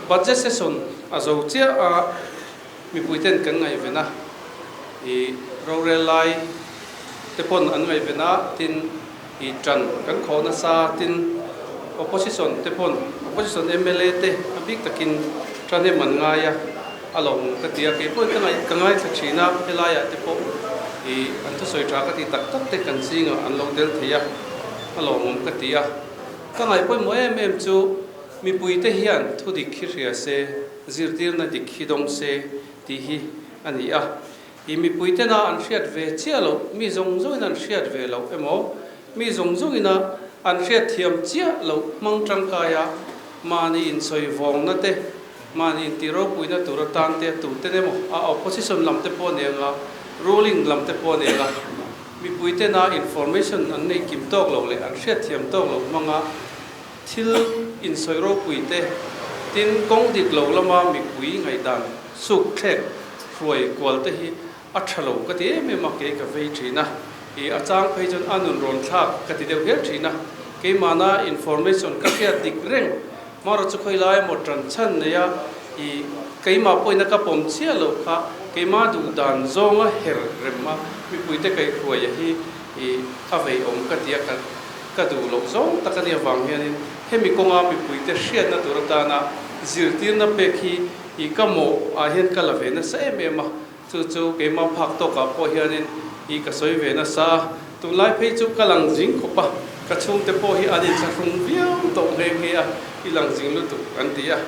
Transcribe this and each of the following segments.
Budget session a zo chiah a, mipuiten kan ngaihven a, i rorel lai te pawn an ngaihven a, tin i tan kan khawh nasa, tin opposition te pawn opposition mla te a bik takin thahnem an ngai a, a lawmawm ka ti a, kei pawhin ka ngaih ka ngaithla thin a, helaiah te pawh i an thusawi tha ka ti tak tak te kan zingah an lo tel thei a, a lawmawm ka ti a, ka ngaih pawimawh em em chu mipuite hian thudik hi hria se, zirtirna dik hi dawng se tih hi a ni a. I mipuitena an hriat ve chiah loh, mi zawng zawngin an hriat ve loh emaw, mi zawng zawngina an hriat thiam chiah loh hmang tangkaia mahni insawi vawngna te, mahni intih ropuina tur atan te tuten emaw, a opposition lam te pawh nen a, ruling lam te pawh nen a, mipuitena information an neih kim tawk loh leh an hriat thiam tawk loh hmanga Thil insawi ropui te, tin kawng dik lo lama mipui ngaihdan suk thlek hruai kual te hi a tha lo ka ti em em a, kei ka vei thin a, i a chang phei chuan a nun rawn thlak ka ti deuh hial thin a, keimahna information ka hriat dik reng hmaraw chu khawi lai emaw tan chhan nei a, i keimah pawhin a ka pawm chiah loh kha keimah duh dan zawnga her rem a mipui te kaihhruaia hi i a vei awm ka ti a ka Ka duh loh zawng tak a nih avang hianin hemi kawnga mipuite hriatna tur atana zirtirna pek hi i ka mawh ah hian ka la ve nasa em em a, chu chu keimah phak tawkah pawh hianin i ka sawi ve nasa a, tunlai phei chu ka lang zing khawp a, ka chhungte pawh hi an inthlahrung viau tawh nghe nghe a, i lang zing lutuk an ti a,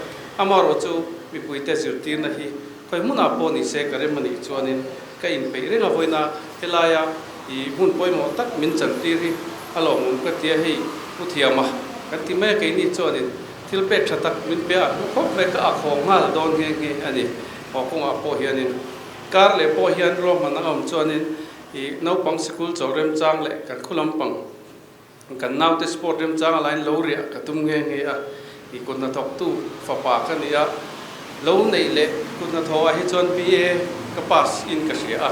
amaherawh chu mipuite zirtirna hi khawi hmunah pawh ni se ka rem a nih chuanin ka inpeih reng a, vawiina helaia I hmun pawimawh tak min chantir hi a lawmawm ka ti a, hei Pu Thiama kan ti mai a, keini chuanin thil pek tha tak min pe a, hmu khawp mai ka ak haw nghal dawn nghe nghe a ni. Haw kawngah pawh hianin kar leh pawh hian ruahman a awm chuanin i naupang sikul chaw remchang leh kan khu lampang kan naute sport remchang a lain lo riah ka tum nghe nghe a, i kut hnathawktu fapa ka ni a, lo neih leh kut hnathawhah hi chuan BA ka pass in ka hria a,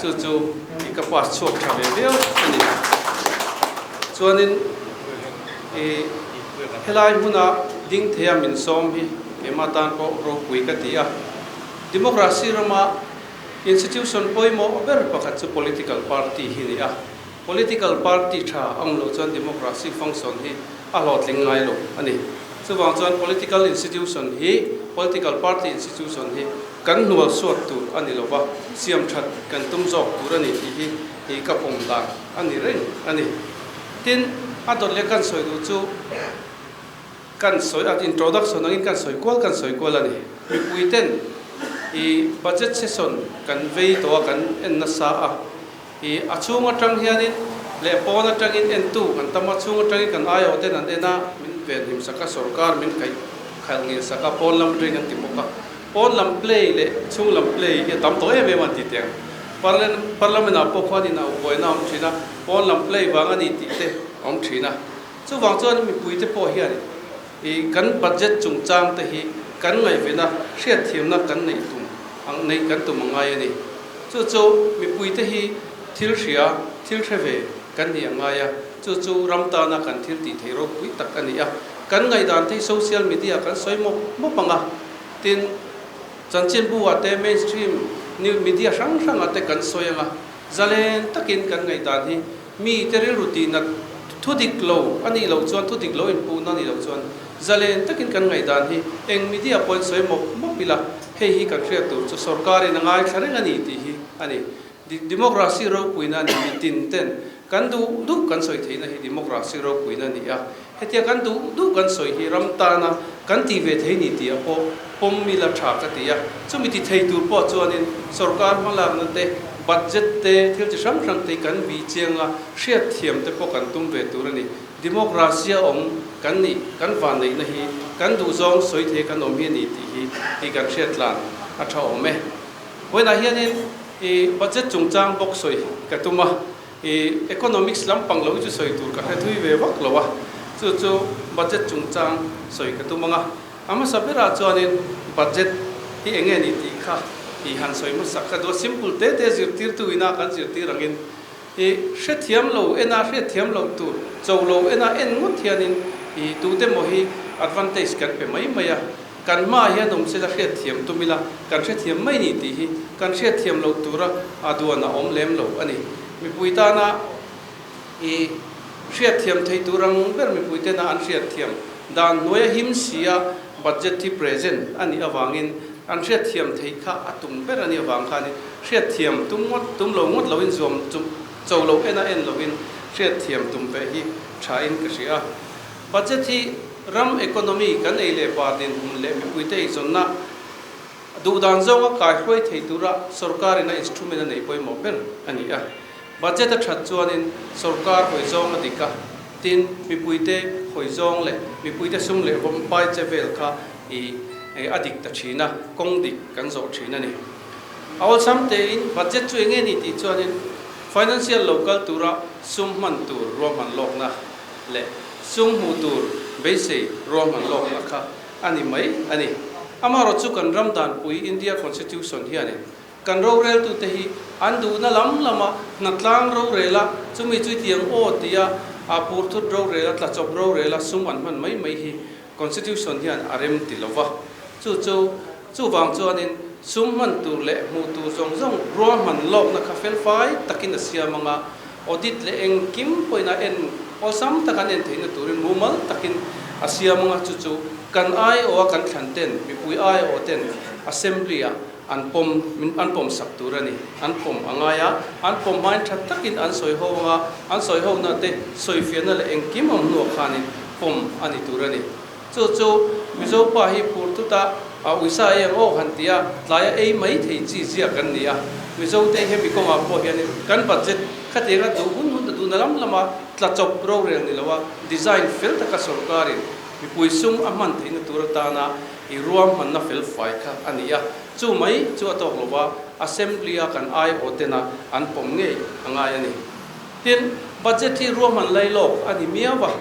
chu chu i ka pass chhuak tha ve viau a ni. Chuanin i helai hmuna ding theia min sawm hi keimah tan pawh ropui ka ti a, democracy rama institution pawimawh ber pakhat chu political party hi ni a. Political party tha a awm loh chuan democracy function hi a hlawhtling ngai lo a ni. Chuvang chuan political institution hi, political party institution hi kan hnual suat tur a ni lo va, siam that kan tum zawk tur a ni tih hi hi ka pawm dan a ni reng a ni. Tin, a dawt leh kan sawi duh chu kan sawi a, introduction angin kan sawi kual kan sawi kual a ni. Mipui ten i budget session kan vei tawh a, kan en nasa a. I a chhung atang hianin leh pawn atangin entu kan tam a, chhung atangin kan aiawh ten an en a, min venhim sak a, sorkar min kaih khalh ngil sak a, pawn lam atangin kan ti bawk a. Pawn lam play leh chhung lam play hi a tam tawh em em a an ti teh ang. Parliament ah pawh khuan in auh buaina a awm thin a, pawn lam play vang a ni tih te a awm thin a. Chuvang chuan mipuite pawh hian i kan budget chungchang te hi kan ngaihvena hriatthiamna kan neih tum ang neih kan tum a ngai a ni. Chu chu mipuite hi thil hria, thil hre ve kan nih a ngai a, chu chu ram tana kan thil tih theih ropui tak a ni a. Kan ngaihdan te hi social media kan sawi mawp mawp ang a, tin chanchinbu ah te mainstream new media hrang hrang ah te kan sawi ang a, zalen takin kan ngaihdan hi mi te rilru tihnat thu dik lo a nih loh chuan, thu dik lo inpuhna a nih loh chuan zalen takin kan ngaihdan hi eng media pawhin sawi mawp mawp ila, Hei hi kan hriat tur chu sorkarin a ngaithla reng a ni tih hi a ni. Democracy ropuina a ni, mitin ten kan duh duh kan sawi theihna hi democracy ropuina a ni a. Hetia kan duh duh kan sawi hi ram tana kan tih ve thei ni tih ah pawh pawm ila tha ka ti a. Chumi ti thei tur pawh chuanin sorkar hmalakna te, budget te, thil chi hrang hrang te hi kan bih chiang a, hriatthiam te pawh kan tum ve tur a ni. Democracy a awm kan nih, kan vanneihna hi kan duhzawng sawi thei kan awm hi a ni tih hi i kan hriat tlan a tha awm e. Vawiinah hianin i budget chungchang bawk sawi ka tum a, i economics lampang lo hi chu sawi tur ka hre thui ve vak lo a, chu chu budget chungchang sawi ka tum ang a. A hmasa berah chuanin budget hi eng nge ni tih kha i han sawi hmasak ka duh a, simple te te zirtirtu ina kan zirtir angin I hrethiam lo en a, hriatthiam loh tur cho lo en a, en ngawt hianin i tute maw hi advantage kan pe mai mai a. Kan hmaah hian awm sela hriatthiam tum ila, kan hrethiam mai ni tih hi kan hriatthiam loh tura a duan a awm lem lo a ni. Mipui tana i hriatthiam theih tur ang ber mipui tena an hriatthiam dan hnuaia him sia budget hi present a nih avangin an hriatthiam theih kha a tum ber a nih avang khanin hriatthiam tum ngawt tum lo ngawt loin zuam cho lo en a en loin hriatthiam tum ve hi thain ka hria a. Budget hi ram economy kan ei leh bar dinhmun leh mipuite eizawnna duhdan zawnga kaihruai thei tura sorkarin a instrument a neih pawimawh ber a ni a. Budget a that chuanin sorkar hawi zawng a dik a, tin mipuite hawi zawng leh mipuite sum leh vawm pai che vel kha i a dik ta thin a, kawng dik kan zawh thin a ni. A awlsam tein budget chu enge ni tih chuanin financial lo kal tura sum hman tur ruahman lawkna leh sum hmuh tur beisei ruahman lawkna kha a ni mai a ni. Amaherawh chu kan ram danpui India Constitution hianin kan roreltute hi an duhna lam lama hnatlang rorela chumi chu tiang aw tia a purthut rorela tlachawp rorela sum an hman mai mai hi Constitution hian a rem ti lo va. Chu chu chuvang chuanin sum hman tur leh hmuh tur zawng zawng ruahman lawkna kha felfai takin a siam anga Audit leh engkim pawhin a en awlsam tak an en theihna turin mumal takin a siam anga chu chu kan aiawha kan thlan ten mipui aiawh ten Assembly ah an pawm an pawm sak tur a ni. An pawm a ngai a, an pawm hmain tha takin an sawi ho anga an sawi ho na te sawifiahna leh engkim awm hnuah khanin pawm a ni tur a ni. Chu chu Mizo pa hi phur tut a, a uisa ei ang aw han ti a, tlai a ei mai thei chi zia kan ni a. Mizo te hemi kawngah pawh hianin kan budget khatiang a duh hun hun a duhna lam lama tla chawp rorel ni lo a, design fel taka sorkarin mipui sum a hman theihna tur atana i ruahmanna fel fai kha a ni a. Chu mai chu a tawk lo va, Assembly a kan aiawh tena an pawm ngei a ngai a ni. Tin, budget hi ruahman lailawk a ni miau a.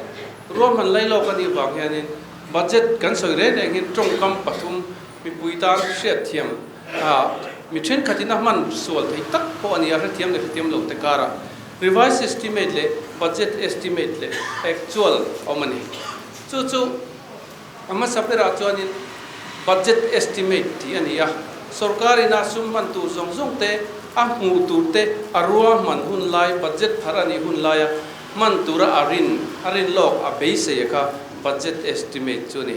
Ruahman lailawk a nih vang hianin budget kan sawi reng reng hian tawngkam pathum mipui tan hriatthiam ah mi thenkhatin a hman sual thei tak pawh a ni a, hrethiam leh hrethiam lo te karah revised estimate leh budget estimate leh actual a awm a ni. Chu chu a hmasa berah chuanin budget estimate tih a ni a, sorkar ina sum hman tur zawng zawng te a hmuh tur te a ruahman hun lai budget phar a nih hun laia Hman tura a rin, a rin lawk a beisei a kha budget estimate chu a ni.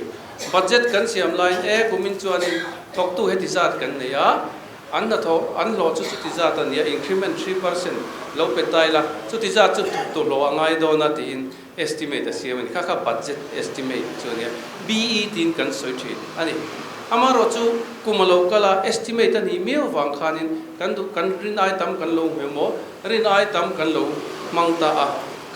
Budget kan siam laiin e kumin chuanin thawktu heti zat kan nei a, an hnathawh, an hlawh chu chuti zat a ni a, increment 3% lo pe ta ila, chuti zat chu thawktu hlawh a ngai dawn a tiin estimate a siam a ni. Kha kha budget estimate chu a ni a, BE tiin kan sawi thin a ni. Amaherawh chu kum a lo kal a, estimate a nih miau vang khanin kan duh, kan rin ai tam kan lo hmu emaw, Rin ai tam kan lo hmang ta a,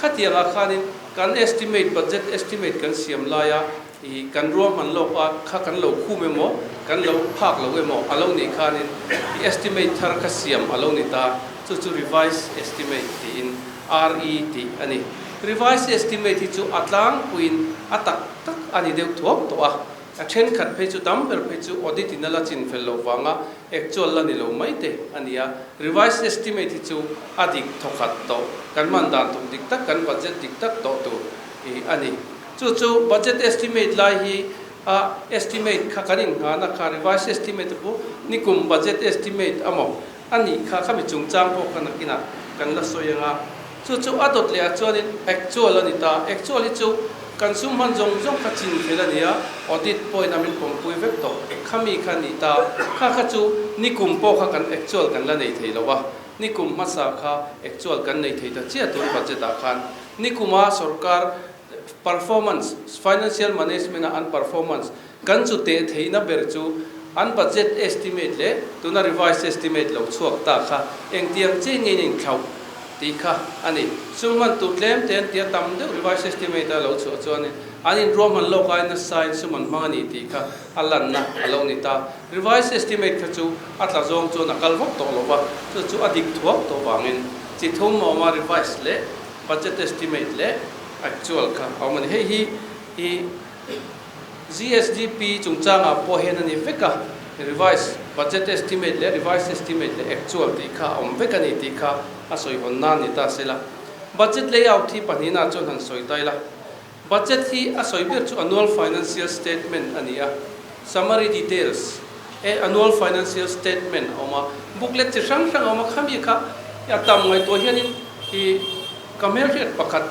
khatiangah khanin kan estimate, budget estimate kan siam laia i kan ruahman lawk a, kha kan lo khum emaw, kan lo phak lo emaw a lo nih khanin i estimate thar kha siam a lo ni ta, chu chu revised estimate tiin RE tih a ni. Revised estimate hi chu a tlangpuiin a tak tak a ni deuh thuak tawh a. A thenkhat phei chu tam ber phei chu audit in a la chin fel loh vanga actual la ni lo mai te a ni a, revised estimate hi chu a dik thawkhat tawh, kan hman dan tum dik tak, kan budget dik tak tawh tur hi a ni. Chu chu budget estimate lai hi a estimate kha kan inngahna kha revised estimate a pu, nikum budget estimate amaw a nih kha khami chungchang pawh kha nakinah kan la sawi ang a, chu chu a dawt leh ah chuanin actual a ni ta, actual hi chu kan sum hman zawng zawng kha chin fel a ni a, audit pawhin a min pawmpui vek tawh, khami kha a ni ta, kha kha chu nikum pawh kha kan actual kan la nei thei lo a, nikum hmasa kha actual kan nei thei ta chiah tun budget ah khan nikuma sorkar performance, financial management a an performance Kan chu teh theihna ber chu an budget estimate leh tuna revised estimate lo chhuak ta kha engtiang chi ngeiin a inthlauh tih kha a ni. Sum hman tur tlem te an tia tam deuh revised estimate a lo chhuah chuanin an inruahman lawk aiin nasain sum an hmang a ni tih kha a lanna a lo ni ta. Revised estimate kha chu a tla zawng chuan a kal vak tawh lo va, chu chu a dik thuak tawh vangin chi thum a awm a, revised leh budget estimate leh actual kha a awm a ni. Hei hi i. GSDP chungchangah pawh hian a ni vek a, revised budget estimate leh revised estimate leh actual tih kha a awm vek a ni tih kha a sawi hawn nan ni ta sela. Budget layout hi pahnihna chuan han sawi ta ila. Budget hi a sawi ber chu annual financial statement a ni a. Summary details e Annual Financial Statement a awm a, booklet chi hrang hrang a awm a, khami kha a tam ngaihtuah hianin i ka hmelhriat pakhat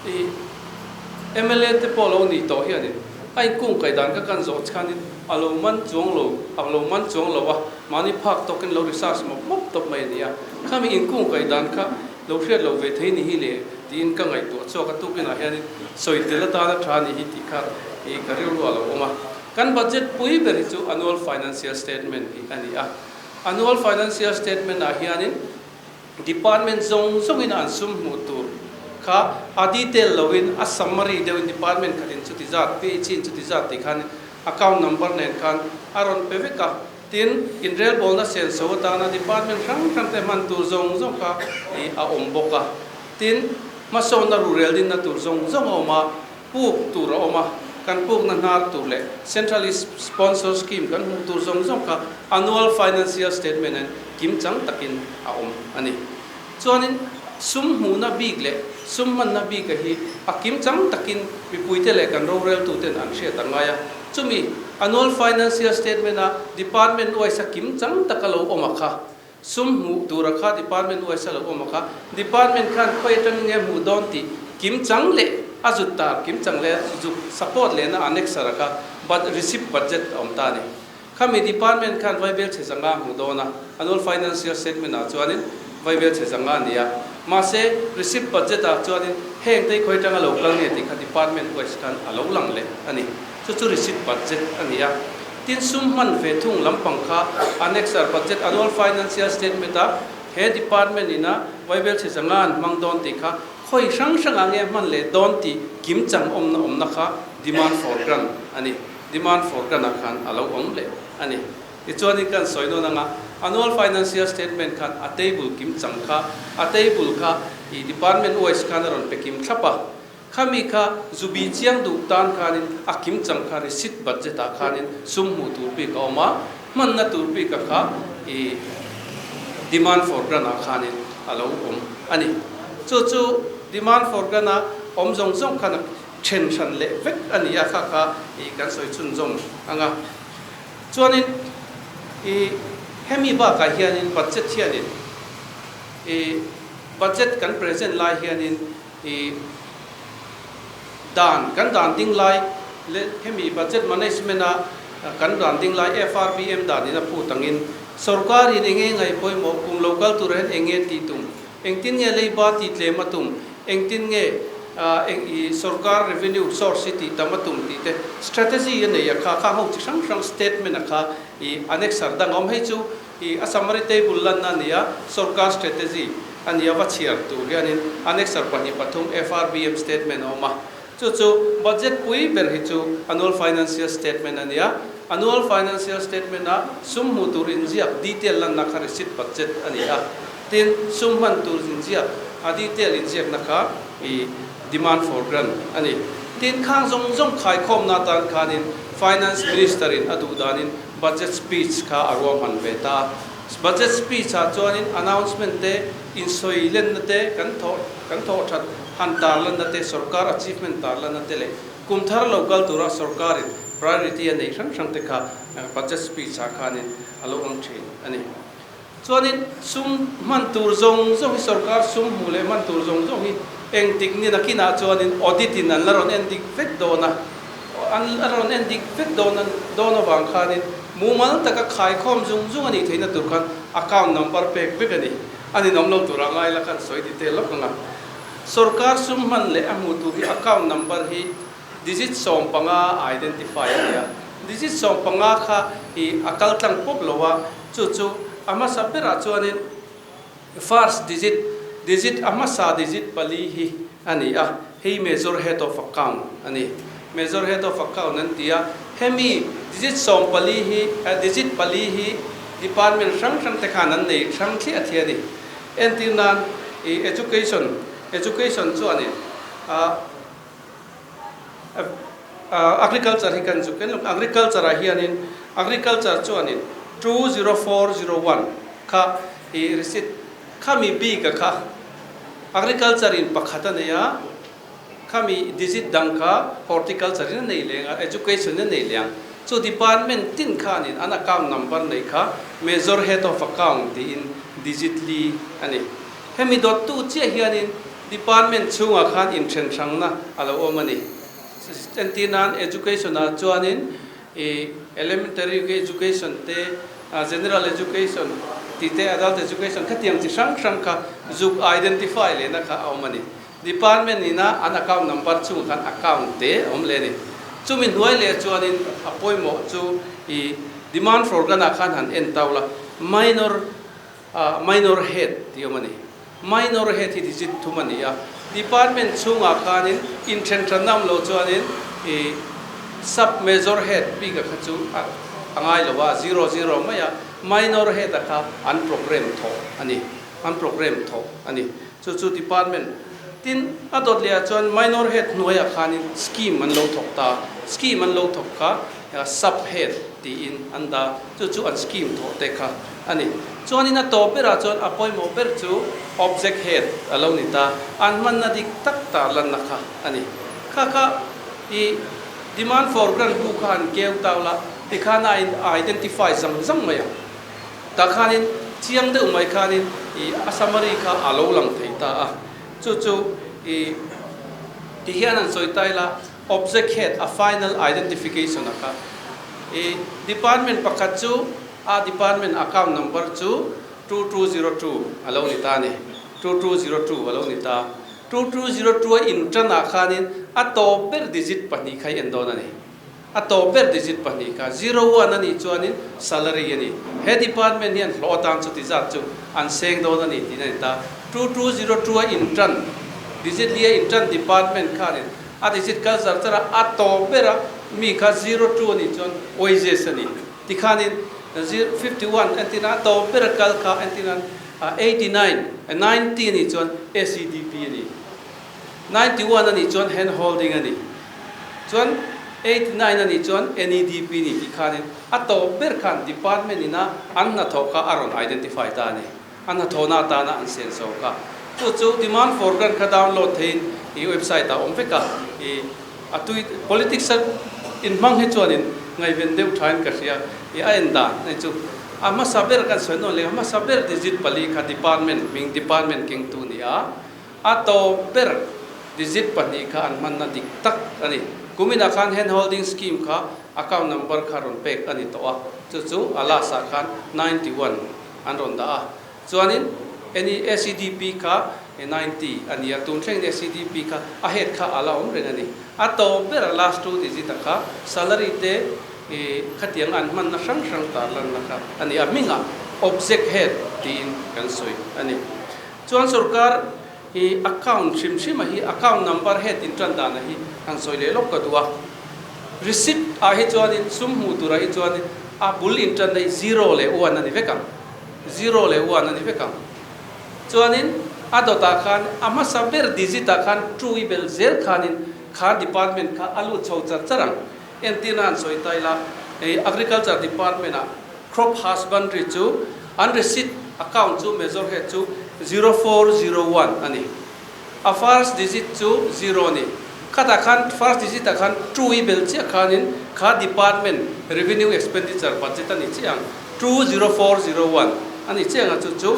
i mla te pawh lo nih tawh hianin a inkung kaih dan kha kan zawh chhanin a lo man chuang lo, a lo man chuang lo a, mahni phak tawkin lo research mawp mawp tawp mai a ni a, khami inkung kaih dan kha lo hriat lo ve thei ni hi le tiin ka ngaihtuah chhuak a, tukinah hianin sawi tel atana tha ni hi tih kha i ka rilru a lo awm a. Kan budget pui ber hi chu Annual Financial Statement hi a ni a. Annual Financial Statement ah hianin Department zawng zawngin an sum hmuh tur kha a detail loin a summary deuhin Department khatin chuti zat, PHE in chuti zat tih khan account number nen khan a rawn pe vek a. Tin, inrelbawlna senso atana Department hrang hrang te hman tur zawng zawng kha a awm bawk a. Tin, hmasawnna rurel dinna tur zawng zawng a awm a. Puk tur a awm a, kan pukna hnar tur leh Centrally Sponsored Scheme kan hmuh tur zawng zawng kha Annual Financial Statement in kim chang takin a awm a ni. Chuanin sum hmuhna bik leh sum hmanna bika hi a kim chang takin mipuite leh kan roreltuten an hriat a ngai a. Chumi Annual Financial Statement a Department wise a kim chang taka lo awm a kha Sum hmuh tura kha department uaisa lo awm a kha department khan khawi atangin nge hmuh dawn tih kim chang leh a zut tar kim chang leh a zuk support lehna annexure a kha but receipt budget a awm ta a ni. Khami department khan vaibel chhe zanga hmuh dawn a annual financial statement ah chuanin vaibel chhe zanga a ni a mahse receipt budget ah chuanin heng te khawi atanga lo kal nge tih kha department uaisa khan a lo lang leh a ni. Chu chu receipt budget a ni a. Tin sum hman ve thung lampang kha Annexure Budget Annual Financial Statement a he department ina vaibel chhe zanga an hmang dawn tih kha khawi hrang hrangah nge hman leh dawn tih kim chang awmna awmna kha Demand for Grant a ni. Demand for Grant ah khan a lo awm leh a ni. Tichuanin kan sawi nawn anga Annual Financial Statement khan a table kim chang kha a table kha i department wise khan a rawn pe kim thlap a. Khami kha zubi chiang duh tan khanin a kim chang kha receipt budget ah khanin sum hmuh tur bik a awm a, hmanna tur bik a kha i demand for grant ah khanin a lo awm a ni. Chu chu demand for grant a awm zawng zawng khan a then hran leh vek a ni a, kha kha i kan sawi chhunzawm ang a. Chuanin i hemi bakah hianin budget hianin i budget kan present lai hianin I dan, kan dan ding lai leh hemi budget management a kan dan ding lai FRBM dan in a phut angin sorkar in enge ngaih pawimawh kum lo kal tur hian enge tih tum, engtin nge leiba tih tlem a tum, engtin nge eng i sorkar revenue source hi tih tam a tum tih te strategy a nei a kha, khang ho chi hrang hrang statement a kha i annexure dang a awm. Hei chu I a summary table lanna a ni a, sorkar strategy a ni a va chhiar tur hianin annexure 2 3 FRBM statement a awm a. Chu chu budget pui ber hi chu annual financial statement a ni a. Annual financial statement a sum hmuh tur inziak detail lanna kha receipt budget a ni a. Tin, sum hman tur inziak a detail inziakna kha i demand for grant a ni. Tin, khang zawng zawng khaikhawmna atan khanin Finance Minister in a duh danin Budget speech kha a ruahman ve ta a. Budget speech ah chuanin announcement te, insawi lenna te, kan thawh kan thawh that han tarlanna te, sorkar achievement tarlanna te leh kum thar lo kal tura sorkarin priority a neih hrang hrang te kha budget speech ah khanin a lo awm thin a ni. Chuanin sum hman tur zawng zawng hi sorkar sum hmuh leh hman tur zawng zawng hi engtik ni nakinah chuanin audit in an la rawn en dik vek dawn a, an la rawn en dik vek dawn a dawn avang khanin mumal taka khaikhawm zung zung a nih theihna tur khan account number pek vek a ni. A ninawm lo tura ngai la khan sawi detail lawk ang a. Sorkar sum hman leh a hmuh tur hi account number hi Digit 15 identify a ni a, digit 15 kha i a kal tlang pawp lo a, chu chu a hmasa berah chuanin first digit, digit a hmasa digit pali hi a ni a, hei major head of account a ni. Major head of account an ti a, hemi digit 14 hi, digit pali hi department hrang hrang te khan an nei hrang thliah thliah a ni. Entir nan i education, education chuanin ah, Agriculture hi kan zuk en Agriculture ah hianin Agriculture chuanin 20401 kha i receipt khami bik a kha Agriculture in pakhat a nei a, khami digit dang kha Horticulture in a nei leng a, Education in a nei leng. Chu department tin khanin an account number nei kha Major Head of Account tiin digit li a ni. Hemi dawttu chiah hianin department chhungah khan inthen hrangna a lo awm a ni. Entir nan Education ah chuanin i Elementary Education te, General Education tih te, Adult Education khatiang chi hrang hrang kha zuk identify lehna kha a awm a ni. Department ina an account number chungah khan account te a awm leh a ni. Chumi hnuai leh chuanin a pawimawh chu i demand for grant ah khan han en tau la, minor minor head tih a awm a ni. Minor head hi digit thum a ni a, department chhungah khanin inthen than awm lo chuanin i sub major head bik a kha chu a ngai lo a, zero zero mai a, minor head a kha an program thawh a ni, an program thawh a ni. Chu chu department tin a dawt leh ah chuan minor head hnuaiah khanin scheme an lo thawk ta, scheme an lo thawk kha sub head tiin an dah, chu chu an scheme thawh te kha a ni. Chuanin a tawp berah chuan a pawimawh ber chu object head a lo ni ta, an hmanna dik tak tarlanna kha a ni. Kha kha i demand for grant bu kha han keu tau la tikhan a in identify zang zang mai ang. Tah khanin chiang deuh mai khanin i a summary kha a lo lang thei ta a, chu chu i ti hian an sawi ta ila object head a final identification a kha i department pakhat chu a department account number chu 2202 a lo ni ta a ni, 2202 a lo ni ta, 2202 a intan ah khanin a tawp ber digit pahnih kha i en dawn a ni. A tawp ber digit pahnih kha zero one a nih chuanin salary a ni. He department hian hlawh atan chuti zat chu an seng dawn a ni tiin a ni ta. 2202 a intern digit li a intern department khanin a digit kal zar zar a, a tawp bera mi kha zero two a nih chuan wages a ni. Tikhanin 51 entirna a tawp bera kal kha entirna 89 90 a nih chuan SEDP a ni. 91 a nih chuan hand holding a ni. Chuan 89 a nih chuan NEDP ni tih khanin a tawp ber khan department ina an hnathawh kha a rawn identify ta a ni. A hnathawhna atana an sen so kha. Chu chu demand for grant kha download theiin i website ah awm vek a. I a tui politics a inhmang hi chuanin ngaihven deuh thain ka hria. I a en dan hei chu a hmasa ber kan sawi nawn leh a hmasa ber digit pali kha department hming department kengtu ni a. A tawp ber digit pahnih kha an hmanna dik tak a ni. Kuminah khan hand holding scheme kha account number kha rawn pek a ni tawh a, chu chu a last ah khan 91 an rawn dah a. Chuanin any SEDP kha 90 a ni a, tun thlengin SEDP kha a head kha a la awm reng a ni. A tawp ber a last two digit ah kha salary te khatiang an hmanna hrang hrang tarlanna kha a ni a, hmingah object head tiin kan sawi a ni. Chuan sorkar hi account hrim hrim a hi account number head in tan dan a hi han sawi leh lawk ka duh a. Receipt ah hi chuanin sum hmuh tur ah hi chuanin a bul in tan na hi zero leh one a ni vek ang. Zero leh one a ni vek ang. Chuanin a dawt ah khan a hmasa ber digit ah khan two i bel zel khanin kha department kha a lut chho char char ang. Entirna han sawi ta ila hei agriculture department ah crop husbandry chu an receipt account chu major head chu 0401 a ni. A first digit chu zero a ni. Khatah khan first digit ah khan two i bel chiah khanin kha department revenue expenditure budget a ni chiah ang. 20401 a ni chiah ang a chu chu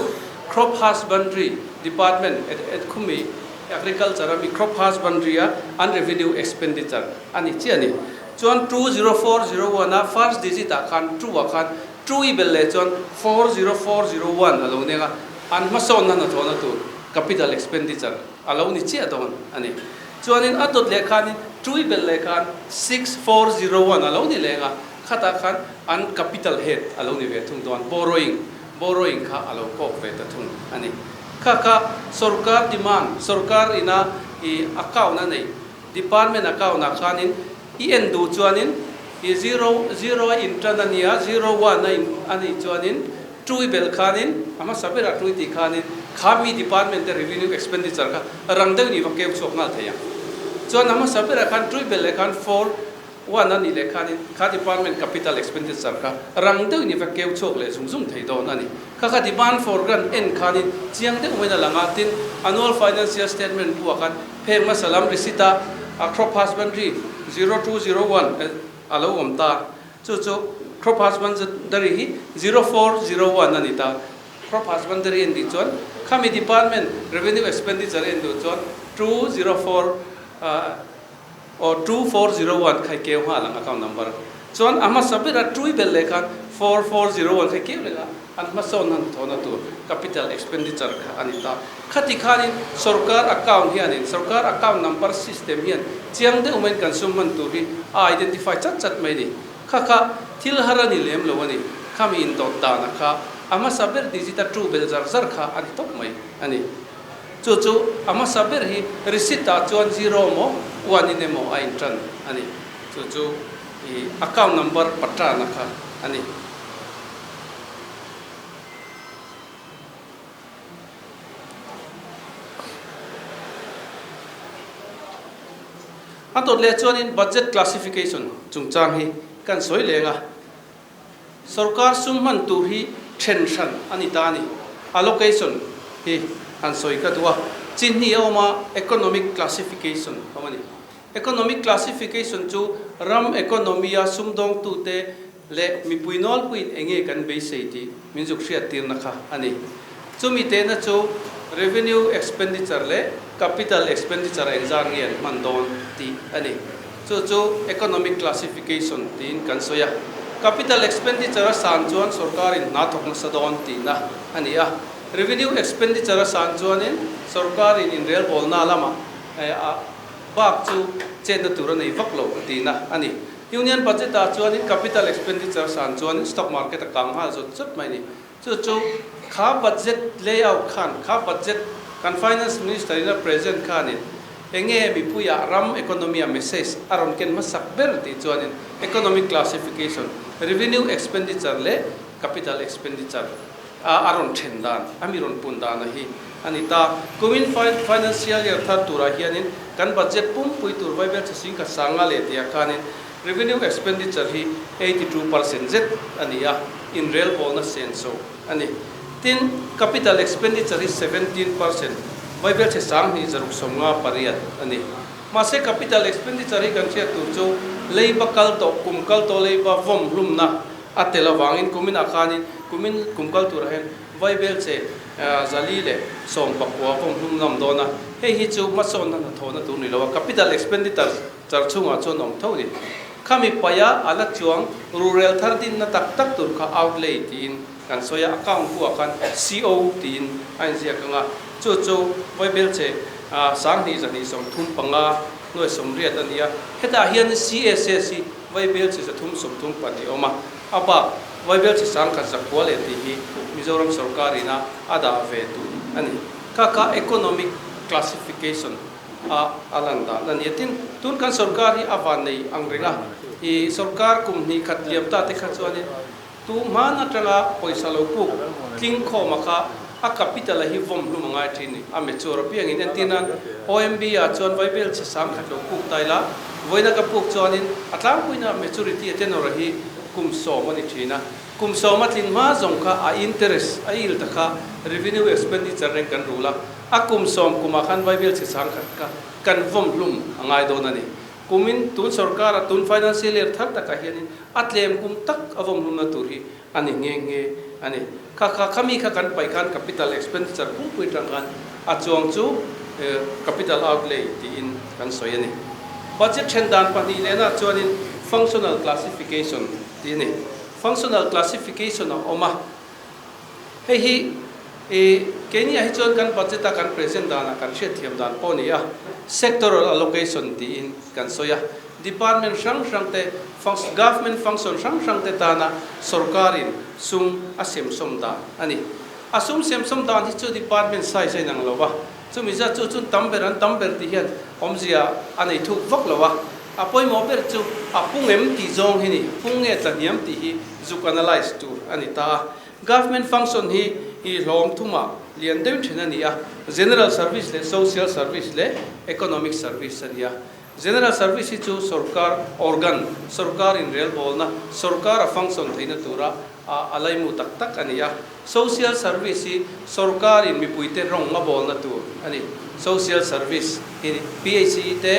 crop husbandry department khumi agriculture a mi crop husbandry a an revenue expenditure a ni chiah a ni. Chuan 20401 a first digit ah khan two ah khan two i bel leh chuan 40401 a lo neng a, an hmasawnna hnathawhna tur capital expenditure a lo ni chiah dawn a ni. Chuanin a dawt leh khanin two i bel leh khan 6401 a lo ni leng a, khatah khan an capital head a lo ni ve thung dawn, borrowing, borrowing kha a lo kawk ve ta thung a ni. Kha kha sorkar demand, sorkar ina i account a nei, Department account ah khanin i en duh chuanin i zero zero a in tan a nia, zero one a in a nih chuanin two i belh khanin a hmasa berah two i tih khanin kha mi department te revenue expenditure kha rang deuhin i va keu chhuak nghal thei ang. Chuan a hmasa berah khan two i belh leh khan four one a nih leh khanin kha department capital expenditure kha rang deuhin i va keu chhuak leh zung zung thei dawn a ni. Kha kha demand for grant en khanin chiang deuh maiin a lang a, tin annual financial statement buah khan Pheng hmasa lam receipt a a crop husbandry 0201 a lo awm ta. Chu chu crop husbandry hi 0401 a ni ta. Crop husbandry en tih chuan khami department revenue expenditure en duh chuan 204 aw 2401 khai keu nghal ang account number. Chuan a hmasa bera tui belh leh khan 4401 khai keu leh a an hmasawn han thawhna tur capital expenditure kha a ni ta. Khati khanin sorkar account hianin sorkar account number system hian chiang deuh maiin kan sum hman tur hi a identify chat chat mai a ni. Kha kha thil har a ni lem lo a ni. Khami indawt dana kha a hmasa ber digit a tu belh zar zar kha a ni tawp mai a ni. Chu chu a hmasa ber hi receipt ah chuan zero maw one in emaw a intan a ni. Chu chu i account number pattern a kha a ni. A dawt leh chuanin budget classification chungchang hi kan sawi leng a, sorkar sum hman tur hi then hran a ni ta a ni. Allocation hi han sawi ka duh a, chi hnih a awm a, economic classification a awm a ni. Economic classification chu ram economy-a sumdawngtute leh mipui nawlpuiin eng nge kan beisei tih min zuk hriattirna kha a ni. Chumi tehna chu revenue expenditure leh capital expenditure engzat nge an hman dawn tih a ni. Chu chu economic classification tiin kan sawi a. Capital expenditure a san chuan sorkarin hna thawk nasa dawn tihna a ni a. Revenue expenditure a san chuanin sorkarin inrelbawlna lamah a bak chu chetna tur a nei vak lo tihna a ni. Union Budget ah chuanin capital expenditure san chuanin stock market a kang nghal zawt zawt mai a ni. Chu chu kha budget layout khan, kha budget kan Finance Minister in a present khanin enge mipuiah ram economy a message a rawn ken hmasak ber tih chuanin economic classification, revenue expenditure leh capital expenditure a a rawn then dan, a mi rawn pun dan a hi a ni ta. Kumin financial year thar turah hianin kan budget pumpui tur vaibel chhe sing khat sanga leh tihah khanin revenue expenditure hi 82% zet a ni a, inrelbawlna senso a ni. Tin, capital expenditure hi 17% vaibel chhe 20 658 a ni. Mahse capital expenditure hi kan hriat tur chu leiba kal tawh, kum kal tawh leiba vawm hlumna a tel avangin kuminah khanin kumin kum kal turah hian vaibel che zali leh 19 vawm hlum lam dawn a, hei hi chu hmasawnna hnathawhna tur ni lo a, capital expenditure char chhungah chuan awm tho ni. Khami paia a la chuang rurel thar dinna tak tak tur kha outlay tiin kan sawi a, account buah khan CO tiin a inziak ang a, chu chu vaibel che 2235 nuai 80 a ni a, hetah hian CSS hi Vaibel chi 332 a awm a, a bak Vaibel chi 1000 zakua leh tih hi Mizoram sorkar ina a dah ve tur a ni. Kha kha economic classification a a lan dan a ni a. Tin, tun kan sorkar hi a van nei ang reng a, i sorkar kum hnih khat liam ta te kha chuanin Tu hman atanga pawisa lo puk tling khawma kha a capital a hi vawm hlum a ngai thin ni. A mature apiangin entir nan OMB ah chuan vaibel chhe sang khat lo puk ta ila, vawiina ka puk chuanin a tlangpuina maturity a tenor a hi kum 10 a ni thin a. Kum 10 a tlin hma zawng kha a interest a yield a kha revenue expenditure reng kan rul a, a kum 10 kumah khan vaibel chhe sang khat kha kan vawm hlum a ngai dawn a ni. Kumin tun sorkara tun financial year thar takah hianin a tlem kum tak a vawmhlumna tur hi a ni nghe nghe a ni. Kha kha khami kha kan paih khan capital expenditure pungpui atang khan a chuang chu capital outlay tiin kan sawi a ni. Budget then dan pahnih lehna chuanin functional classification tih a ni. Functional classification a awm a. Hei hi i keini ah hi chuan kan budget a kan present danah kan hriatthiam dan pawh a ni a, sectoral allocation tiin kan sawi a, department hrang hrang te, government function hrang hrang te tana sorkarin sum a semsawm dan a ni. A sum semsawm dan hi chu department size a inang lo va, chumi zat chu chun tam ber an tam ber tih hian awmzia a nei thuk vak lo a, a pawimawh ber chu a pung em tih zawng hi ni, pung nge tla hniam tih hi zuk analyse tur a ni ta a. Government function hi i hlawm thumah lian deuh then a ni a, General Service leh Social Service leh Economic Service a ni a. General Service hi chu sorkar organ, sorkar inrelbawlna, sorkar a function theihna tura a laimu tak tak a ni a. Social Service hi sorkarin mipuite rawng a bawlna tur a ni. Social Service hi PHE te,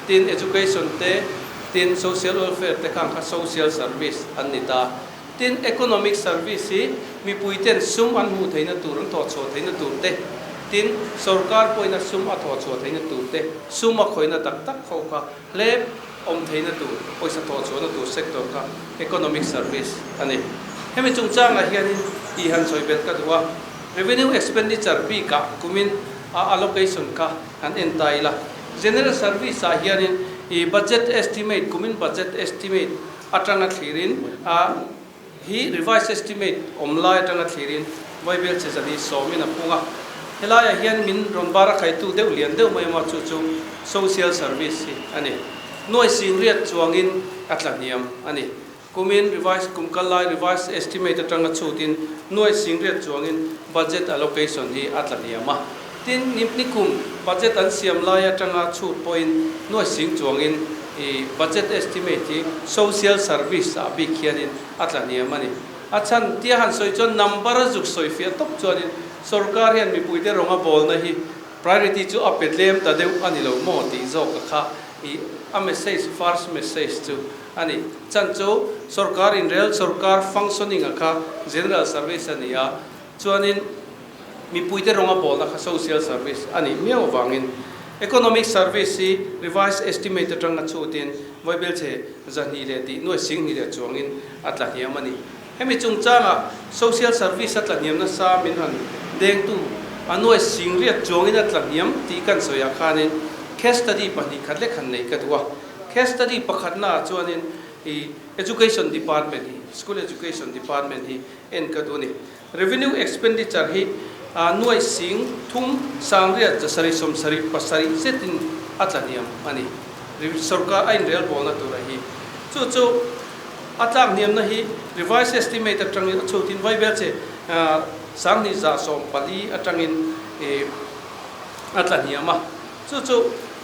tin Education te, Tin, social welfare te khang kha social service an ni ta. Tin, economic service hi mipuiten sum an hmuh theihna tur, an thawhchhuah theihna tur te, tin, sorkar pawhin a sum a thawhchhuah theihna tur te, sum a khawihna tak tak ho kha hlep awm theihna tur, pawisa thawhchhuahna tur sector kha economic service a ni. Hemi chungchangah hianin tih han sawi belh ka duh a, revenue expenditure bikah kumin a allocation kha han en ta ila. General service ah hianin i budget estimate, kumin budget estimate atanga thlirin a hi revised estimate awm lai atanga thlirin Vaibel che zani sawmin a pung a. Helaiah hian min rawn bar a khaitu deuh lian deuh mai emaw chu chu social service hi a ni. Nuai sing riat chuangin a tla hniam a ni. Kumin revised kum kal lai revised estimate atanga chhutin nuai sing riat chuangin budget allocation hi a tla hniam a. Tin, ni kum budget an siam lai atanga chhut pawhin nuai sing chuangin i budget estimate hi social service ah bik hianin a tla hniam a ni. A chhan tia han sawi chuan number a zuk sawi fiah tawp chuanin sorkar hian mipuite rawnga bawlna hi priority chu a pe tlem ta deuh a ni lo maw tih zawk a kha i a message first message chu a ni. Chan chu sorkar inrel sorkar functioning a kha general service a ni a, chuanin mipuite rawnga bawlna kha social service a nih miau avangin economic service hi revised estimate atanga chhutin vaibelchhe 200 leh tih nuai 20 leh chuangin a tla hniam a ni. Hemi chungchanga social service a tla hniam nasa min han dengtu a nuai 80 chuangin a tla hniam tih kan sawiah khanin case study pahnih khat lek han nei ka duh a. Case study pakhatnaah chuanin i Education Department hi, School Education Department hi en ka duh a ni. Revenue expenditure hi nuai 30 7 7 zetin a tla hniam a ni. Sorkar a inrel bawlna tura hi chu chu a tlak hniamna hi revised estimate atangin a chhutin vaibel che 2114 atangin a tla hniam a. Chu chu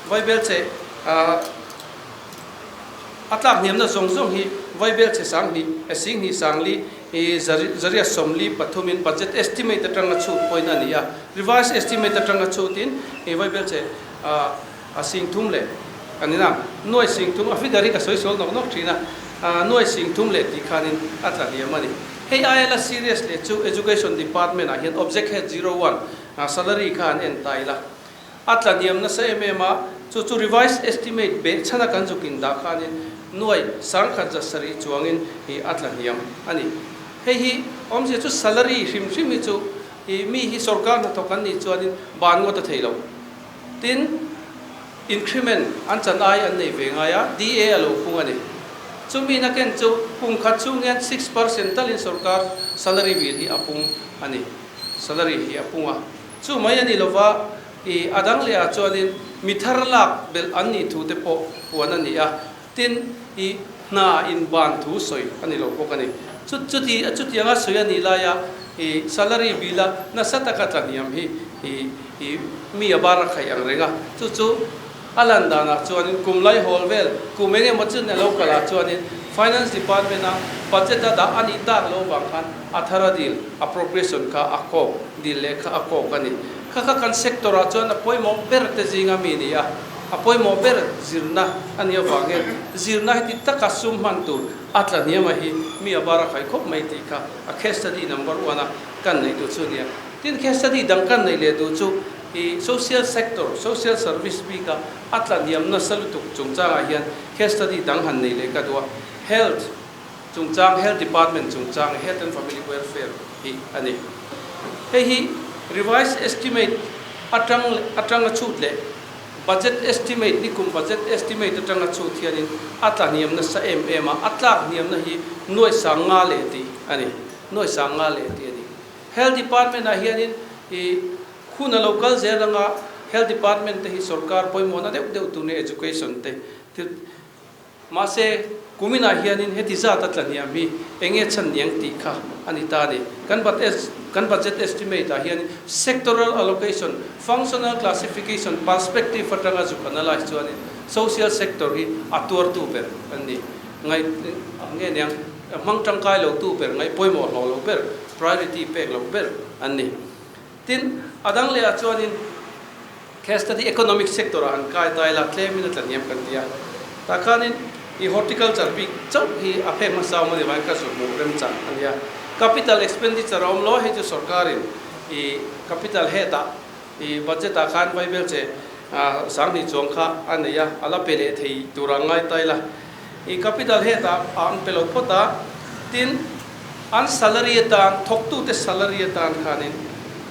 vaibel che a tlak hniamna zawng zawng hi vaibel che 2000 20 40 i 143 in budget estimate atanga chhut pawhin a ni a. Revised estimate atanga chhutin i vaibel che a 30 leh a ni na. Nuai 30 a figure hi ka sawi sual nawk nawk thin a, nuai 30 leh tih khanin a tla hniam a ni. Hei aia la serious leh chu Education Department ah hian Object Head 01 salary kha an en ta ila. A tla hniam nasa em em a, chu chu revised estimate beh chhana kan zuk in dah khanin nuai 1700 chuangin hi a tla hniam a ni. Hei hi awmzia chu salary hrim hrim hi chu i mi hi sorkar hnathawk an nih chuanin ban ngawt a thei lo. Tin, increment an chan ai an nei ve ngai a, DA a lo phung a ni. Chumi na ken chu kum khat chhung hian 6% talin sorkar salary bill hi a pung a ni. Salary hi a pung a. Chu mai a ni lova, i a dang leh ah chuanin mi thar lak belh an nih thu te pawh puan a ni a, tin, i hna in ban thu sawi a ni lo bawk a ni. Chu chuti chutianga sawi a nih laia i salary bill a nasa taka tla hniam hi i i mi a bar a khaih ang reng a, chu chu a lan danah chuanin kum lai hawl vel kum eng emaw chun a lo kal ah chuanin Finance Department a budget a dah a nih tak lo vang khan a thar a dil appropriation kha a kawk dil leh kha a kawk a ni. Kha kha kan sector ah chuan a pawimawh ber te zinga mi ni a, a pawimawh ber zirna a nih avangin zirna heti taka sum hman tur a tla hniam a hi mi a bar a khai khawp mai tih kha a case study number one a kan neih duh chu a nia. Tin case study dang kan neih leh duh chu i social sector, social service bika a tla hniam nasa lutuk chungchangah hian case study dang han nei leh ka duh a, health chungchang, health department chungchang, health and family welfare hi a ni. Hei hi revised estimate atang atanga chhut leh budget estimate, nikum budget estimate atanga chhut hianin a tla hniam nasa em em a, a tlak hniamna hi nuai 50 leh tih a ni, nuai 50 leh tih a ni. Health department ah hianin i hun a lo kal zel anga Health department te hi sorkar pawimawhna deuh deuh tur nia education te thil mahse kumin ah hianin heti zat a tla hniam hi enge chhan niang tih kha a ni ta a ni. Kan kan budget estimate ah hianin sectoral allocation, functional classification perspective atanga zuk analyse chuanin social sector hi a tuartu ber an ni. Ngaih nge niang hmang tangkai lo tu ber, ngaih pawimawh hlawh lo ber, priority pek lo ber an ni. Tin, a dang leh ah chuanin case study economic sector ah han kai ta ila, tlemin a tla hniam kan ti a. Tah khanin I horticulture bik chauh hi a phek hmasa awm a nih vangin ka zu hmuh remchang a nia. Capital expenditure a awm lo, hei chu sorkarin i capital head ah i budget ah khan vaibel che 2000 chuang kha a nei a, a la pe leh thei tur ang ngai ta ila. I capital head ah an pe lo phawt a, tin an salary atan, thawktute salary atan khanin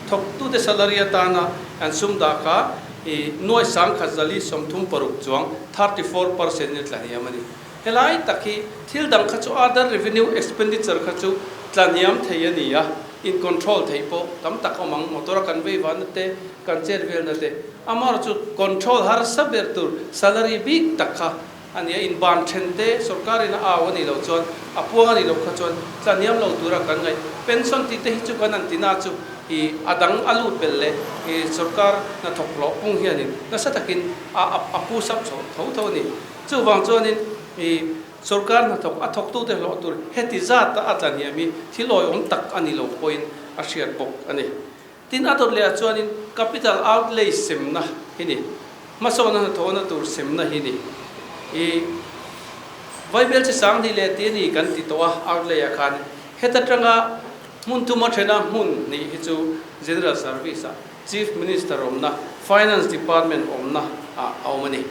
thawktute salary atana an sum dah kha I nuai 1036 chuang, 34%, in a tla hniam a ni. Helai tak hi thil dang kha chu other revenue expenditure kha chu tla hniam thei a ni a, in control theih pawh tam tak awm ang, motor a kan vei vahna te, kan chet velna te. Amaherawhchu chu control harsa ber tur salary bik tak kha a ni a, in ban then te sorkar in a au a nih loh chuan, a puang a nih loh kha chuan tla hniam lo tura kan ngaih. Pension tih te hi chu kan an tina chu i a dang a lut belh leh i sorkar hnathawk hlawh pung hianin nasa takin a a pu sap chho tho tho a ni. Chuvang chuanin i sorkar hnathawk a thawktute hlawh tur heti zata a tla hniam hi thil awihawm tak a ni lo pawhin a hriat bawk a ni. Tin, a dawt lehah chuanin capital outlay semna hi ni, hmasawnna hnathawhna tur semna hi ni. I Vaibel chi 2000 leh tih a ni kan ti tawh a, outlay-ah khan heta tanga hmun thuma thena hmun hnih hi chu General Service-ah Chief Minister awmna, Finance Department awmna ah a awm a ni.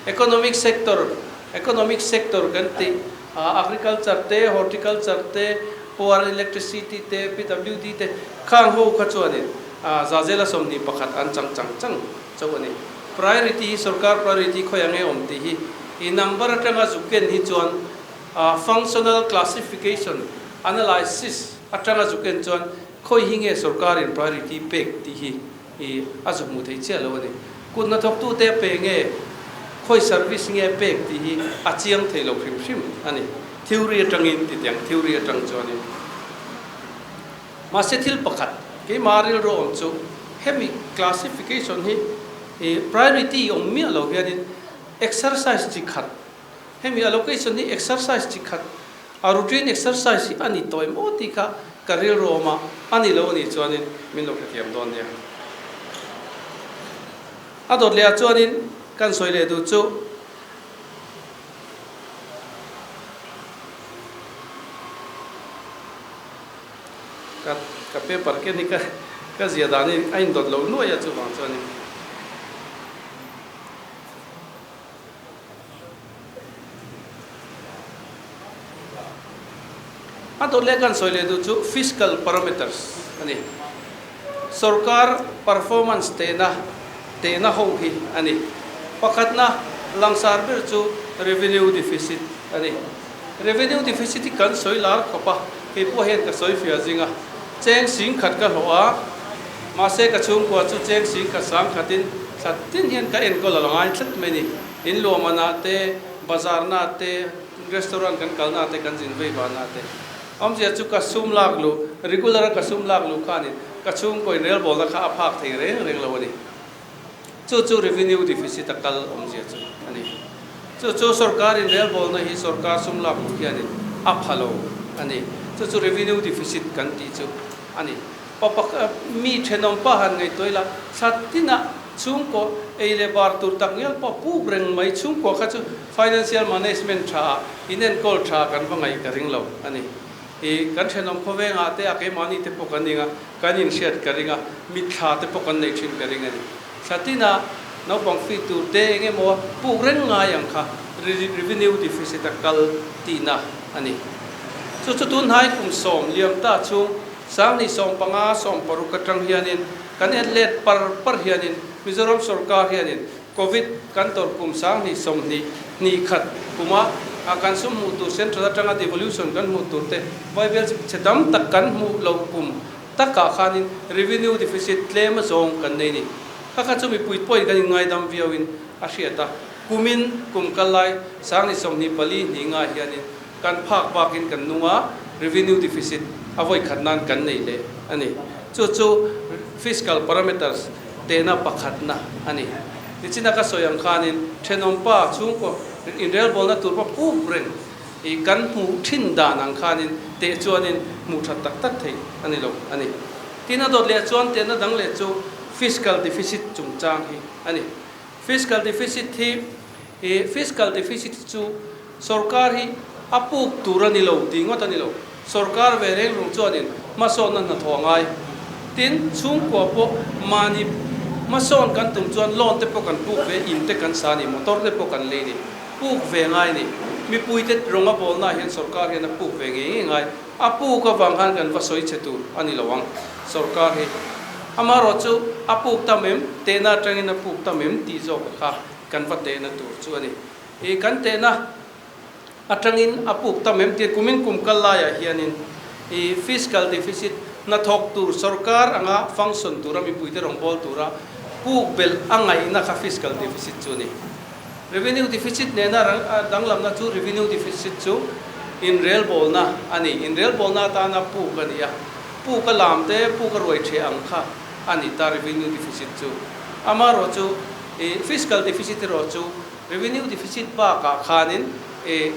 Economic sector, Economic sector kan tih Agriculture te, Horticulture te, Power Electricity te, PWD te khang ho kha chuanin Zazela 21 an chang chang chang chauh a ni. Priority hi sorkar priority khawi ang nge awm tih hi i number atanga zuk ken hi chuan functional classification analysis atanga zuk en chuan khawi hi nge sorkarin priority pek tih hi i a zuk hmuh theih chiah lo a ni. Kut hnathawktute a pe nge, khawi service nge a pek tih hi a chiang thei lo hrim hrim a ni. Theory atangin ti teng, theory atang chuanin. Mahse thil pakhat, keimah rilru awm chu hemi classification hi i priority awm miah lo hianin exercise chi khat, hemi allocation hi exercise chi khat, a routine exercise hi a ni tawh em aw tih kha ka rilru awm a, a ni lo a nih chuanin min lo hrethiam dawn nia. A dawt leh ah chuanin kan sawi leh duh chu ka ka paper ken hi ka ka zia dan hi a indawt lo nuai a chuvang chuanin. A dawt leh kan sawi leh duh chu fiscal parameters a ni. Sorkar performance tehna tehna ho hi a ni. Pakhatna langsar ber chu revenue deficit a ni. Revenue deficit hi kan sawi lar khawp a, kei pawh hian ka sawi fiah zing a. Cheng 10,000 ka hlawh a, mahse ka chhungkua chu cheng 10,000 sangkhatin thla tin hian ka enkawl a la ngai tlat mai a ni. In luahmanah te, bazar na te, restaurant kan kal na te, kan zin vei vah na te. Awmzia chu ka sum lak luh, regular a ka sum lak luh khanin ka chhungkaw in relbawlna kha a phak thei reng reng lo a ni. Chu chu revenue deficit a kal awmzia chu a ni. Chu chu sorkar in relbawlna hi sorkar sum lak luh hianin a pha lo a ni. Chu chu revenue deficit kan tih chu a ni. Pa pakhat mi thenawm pa han ngaihtuah ila thla tinah chhungkaw ei leh bar tur tak ngial pawh puk reng mai chhungkua kha chu financial management tha ah inenkawl tha kan va ngaih ka ring lo a ni. I kan thenawm khawvengah te a keimahni te pawh kan ning a, kan inhriat ka ring a, mitthla te pawh kan neih thin ka ring a ni. Thla tinah naupang fee tur te eng emaw puk reng ngai ang kha revenue deficit a kal tihna a ni. Chu chu tunhnai kum sawm liam ta chhung 2015, 16 atang hianin kan en let par par hianin Mizoram sorkar hianin Covid kan tawrh kum 2020 hnih khat kuma a kan sum hmuh tur central atanga devolution kan hmuh tur te Bible chhe tam tak kan hmuh loh kum takah khanin revenue deficit tlem a zawng kan nei ni. Kha kha chu mipui pawhin kan inngaidam viauin a hriat a, kumin kum kal lai 2024 hnih ngah hianin Kan phak bakin kan nung a, revenue deficit a vawi khat nan kan nei leh a ni. Chu chu fiscal parameters tehna pakhatna a ni. Nichina ka sawi ang khanin thenawmpa chhungkaw inrelbawlna tur pawh puk reng i kan hmuh thin dan ang khanin teh chuanin hmuh that tak tak theih a ni lo a ni. Tin a dawt leh chuan tehna dang leh chu fiscal deficit chungchang hi a ni. Fiscal deficit hi i fiscal deficit chu. Sorkar hi a puk tur a ni lo tih ngawt a ni lo. Sorkar ve reng rung chuanin hmasawnna hnathawh a ngai. Tin, chhungkua pawh mahni hmasawn kan tum chuan loan te pawh kan puk ve, in te kan sa a ni, motor te pawh kan lei ni, puk ve ngai a ni. Mipuite rawng a bawlnaah hian sorkar hian a puk ve ngei ngei ngai. A puk avang khan kan va sawi che tur a ni lo ang sorkar hi. Amaherawhchu a puk tam em, tehna atangin a puk tam em tih zawk kha kan va tehna tur chu a ni. I kan tehna atangin a puk tam em tih kumin kum kal laiah hianin i fiscal deficit hnathawk tur sorkar anga function tura mipuite rawngbâwl tura puk belh a ngaihna kha fiscal deficit chu a ni. Revenue deficit nena danglamna chu revenue deficit chu inrelbawlna a ni. Inrelbawlna atana puk a ni a, puk a lam te, puk a ruai ṭheh ang kha a ni ta revenue deficit chu. Amaherawhchu i fiscal deficit erawh chu revenue deficit bakah khanin i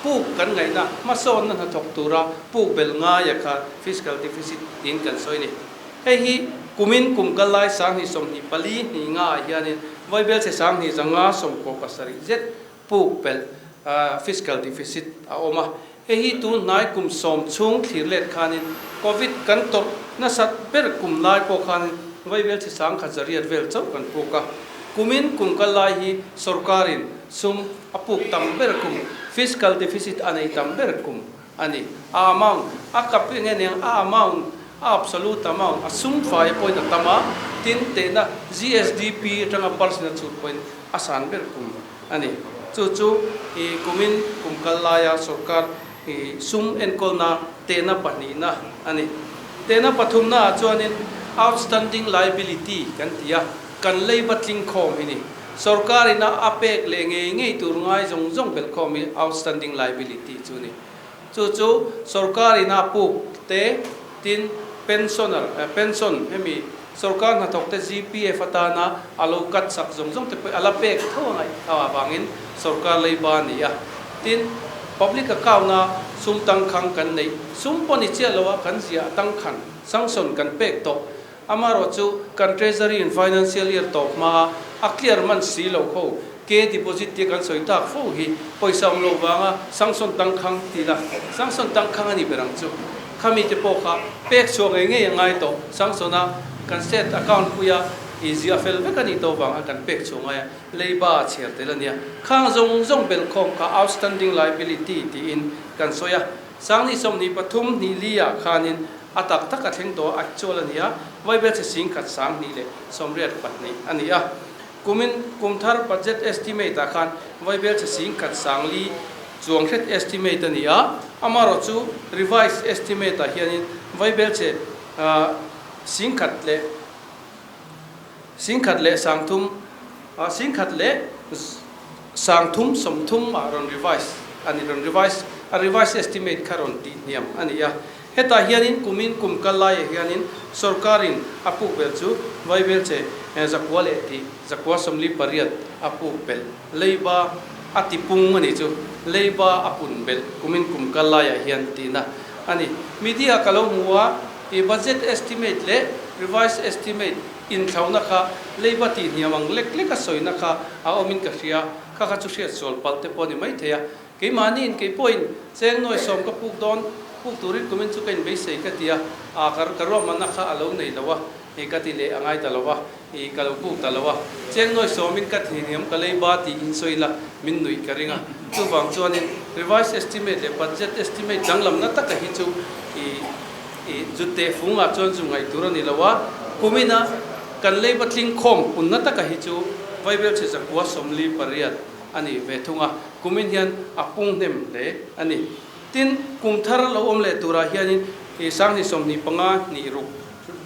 puk kan ngaihna hmasawnna hnathawk tura puk belh ngaia kha fiscal deficit tiin kan sawi a ni. Hei hi kumin kum kal lai 2024 hnih ngaah hianin Vaibelchhe 2597 zet puk pelh fiscal deficit a awm a. Hei hi tun hnai kum sawm chhung thlir let khanin Covid kan tawrh nasat ber kum lai pawh khanin Vaibelchhe 1008 vel chauh kan puk a. Kumin kum kal lai hi sorkarin sum a puk tam ber kum, fiscal deficit a nei tam ber kum a ni. A amount, a kap eng nge niang, a amount, a absolute amount, a sum fai pawhin a tam a, tin tehna GSDP atanga percent a chhut pawhin a san ber kum a ni. Chu chu i kumin kum kal laia sorkar i sum enkawlna tehna pahnihna a ni. Tehna pathumna ah chuanin outstanding liability kan ti a, kan leiba tling khawm hi ni. Sorkar ina a pek leh ngei ngei tur ngai zawng zawng belh khawm hi outstanding liability chu a ni. Chu chu sorkar ina puk te tin pensioner, pension hemi sorkar hnathawk te GPF atana a lo cut sak zawng zawng te pawh a la pek tho a ngaih tho avangin sorkar leiba a ni a. Tin, public account a sum tangkhang kan neih, sum pawh ni chiah lo a kan ziah tangkhan, sanction kan pek tawh Amaherawh chu kan Treasury in financial year tawp hmaa a clear man si lo ho ke deposit tia kan sawi tak fo hi pawisa awm lo vanga sanction tangkhang ti la sanction tangkhang a ni ber ang chu. Khami te pawh kha pek chhuah ngei ngei a ngai tawh sanction a kan state account puia i ziah fel vek a nih tawh vanga kan pek chhuah ngai a leiba a chhiar tel a nia. Khang zawng zawng belhkhawm kha outstanding liability tiin kan sawi a. 2023 hnih li ah khanin a tak tak a thleng tawh a, actual a ni a, Vaibelchhe 10,282 a ni a. Kumin kum thar budget estimate ah khan Vaibelchhe 10,4 chuang hret estimate a ni a, amaherawh chu revised estimate ah hianin Vaibelchhe singkhat leh 10,030, 10,330 ah rawn revise a ni, rawn revise, a revise estimate kha rawn tih hniam a ni a. Hetah hianin kumin kum kal laiah hianin sorkarin a puk belh chu Vaibel che zakua leh tih zakua 48 a puk belh leiba a ti pung a nih chu, leiba a pun belh kumin kum kal laiah hian tihna a ni. Media ka lo hmu a, i budget estimate leh revised estimate inthlauhna kha leiba tih hniam ang lek lek a sawina kha a awmin ka hria, kha kha chu hriat sual palh te pawh a ni maithei a. Keimahniin kei pawhin cheng nuai sawm ka puk dawn, puk turin kumin chu ka inbeisei ka ti a, aa ka ka ruahmanna kha a lo nei lo a, i ka ti leh a ngai ta lo a, i ka lo puk ta lo a, cheng nuai sawmin ka thihniam ka lei ba tih in sawi la min nuih ka ring a, chuvang chuanin revised estimate leh budget estimate danglamna taka hi chu i i zut teh fungah chuan zu ngaih tur a ni lo a, kumina kan leiba tling khawm punna taka hi chu Vaibelchhe 148. a ni ve thung a, kumin hian a pung hnem hle a ni. Tin, kum thar lo awm leh turah hianin i 2025 hnih ruk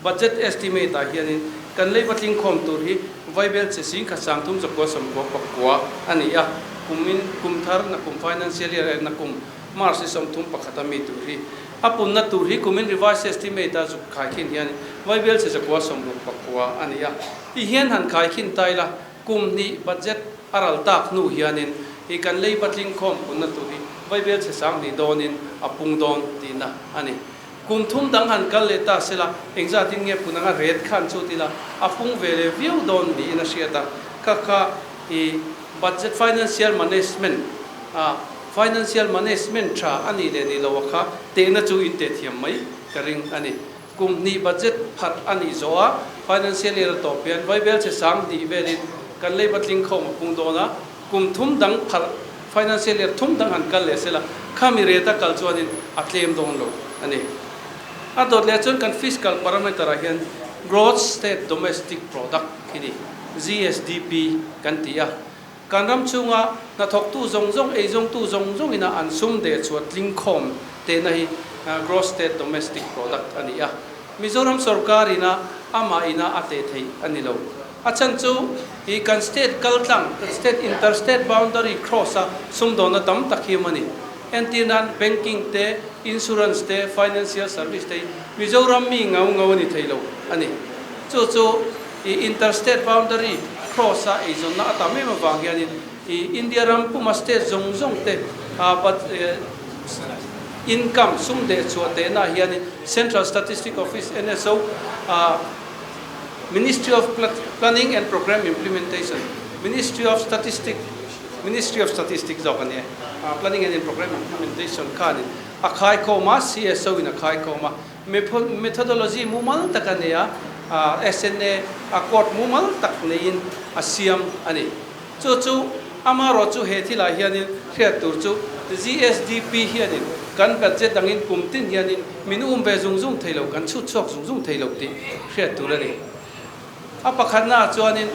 budget estimate ah hianin kan leiba tlingkhawm tur hi Vaibel che 10,399 a ni a, kumin kum thar nakum financial year eh nakum March ni 31 a mi tur hi a punna tur hi kumin revised estimate a zuk khaikhin hian Vaibel che 169 a ni a, ti hian han khaikhin ta ila. Kum hnih budget a ral tak hnu hianin hi kan lei patling khawm punna tur hi Vaibel chhe 2000 dawnin a pung dawn tihna a ni. Kum thum dang han kal leh ta sela engzatin nge pun anga ret khan chu tila a pung ve leh viau dawn niin a hriat a. Kha kha i budget financial management a. Financial management tha a nih leh nih loh a kha tehna chu in teh thiam mai ka ring a ni. Kum hnih budget pharh a nih zawh a, financial year a tawp hian vaibel che sang hnih velin kan leiba tling khawm a pung dawn a, kum thum dang pharh financial year thum dang han kal leh sela khami rate a kal chuanin a tlem dawn lo a ni. A dawt leh chuan kan fiscal parameter ah hian Gross State Domestic Product khi ni, GSDP, kan ti a. Kan ram chhunga hnathawktu zawng zawng, eizawngtu zawng zawngina an sum deh chhuah tlingkhawm tehna hi Gross State Domestic Product a ni a. Mizoram sorkar ina amah ina a teh theih a ni lo. A chhan chu hi kan state kaltlang, state inter-state boundary cross a sumdawnna tam tak hi awm a ni. Entir nan banking te, insurance te, financial service te hi Mizoram mi ngau ngau a ni thei lo a ni. Chu chu i inter-state boundary cross a eizawnna a tam em avang hianin i India ram puma state zawng zawng te income sum deh chhuah tehna ah hianin Central Statistic Office, NSO, Ministry of Planning and Programme Implementation, Ministry of Statistic, Ministry of Statistics zawk a ni e, Planning and Programme Implementation khanin a khaikhawm a, CSO in a khaikhawm a. Methodology mumal tak a nei a, SNA accord mumal tak neiin a siam a ni. Chu chu amarawh chu he thilah hianin hriat tur chu GSDP hianin kan budget angin kum tin hianin min um ve zung zung thei lo, kan chhut chhuak zung zung thei lo tih hriat tur a ni. A pakhatnaah chuanin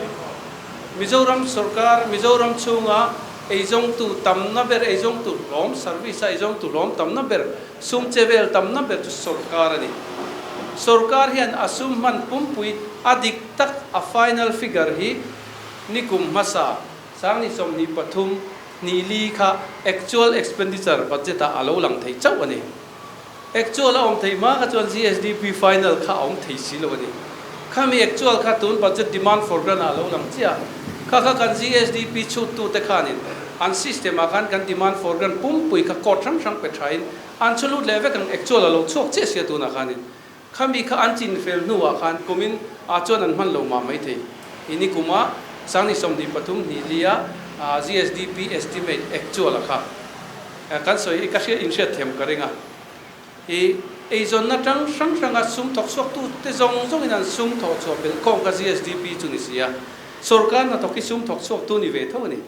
Mizoram sorkar, Mizoram chhunga eizawngtu tamna ber, eizawngtu hlawm, service a eizawngtu hlawm tamna ber, sum che vel tamna ber chu sorkar a ni. Sorkar hian a sum hman pumpui a dik tak a final figure hi nikum hmasa sangni 23 hnih li kha actual expenditure budget ah a lo lang thei chauh a ni. Actual a awm thei hma kha chuan GSDP final kha a awm thei si lo a ni. Khami actual kha tun budget demand for grant ah a lo lang chiah a. Kha kha kan GSDP chhuttute khanin an system ah khan kan demand for grant pumpui kha code hrang hrang pe thain an chhu lut leh vek ang actual a lo chhuak chiah sia tunah khanin khami kha an chin fel hnuah khan kumin ah chuan an hman lo mah mai thei. I nikuma sangni 23 hnih lia GSDP estimate actual a kha. Kan sawi i ka hriat inhriat thiam ka ring a. I eizawnna tang hrang hranga sum thawk chhuak tu te zawng zawngin an sum thawh chhuah belh khawm kha GSDP chu ni si a. Sorkar hnathawk hi sum thawk chhuak tu ni ve tho a ni.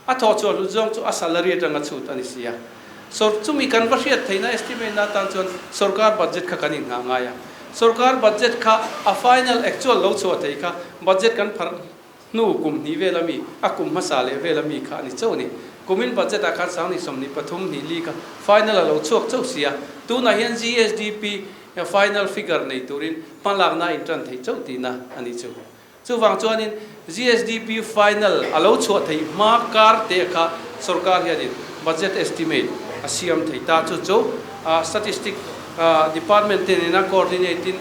A thawh chhuah hlut zawng chu a salary atanga chhut a ni si a. Sor chumi kan va hriat theihna estimate na atan chuan sorkar budget kha kan inngah ngai a. Sorkar budget kha a final actual lo chhuah thei kha budget kan pharh Hnu kum hnih vel ami, a kum hmasa leh vel ami kha a ni chauh a ni. Kumin budget ah khan sangni 23 hnih li kha final a lo chhuak chauh si a, tunah hian GSDP final figure nei turin hmalakna a intan thei chauh tihna a ni chu. Chuvang chuanin GSDP final a lo chhuah theih hma kar te kha sorkar hianin budget estimate a siam thei ta. Chu chu statistic department te nena coordinate in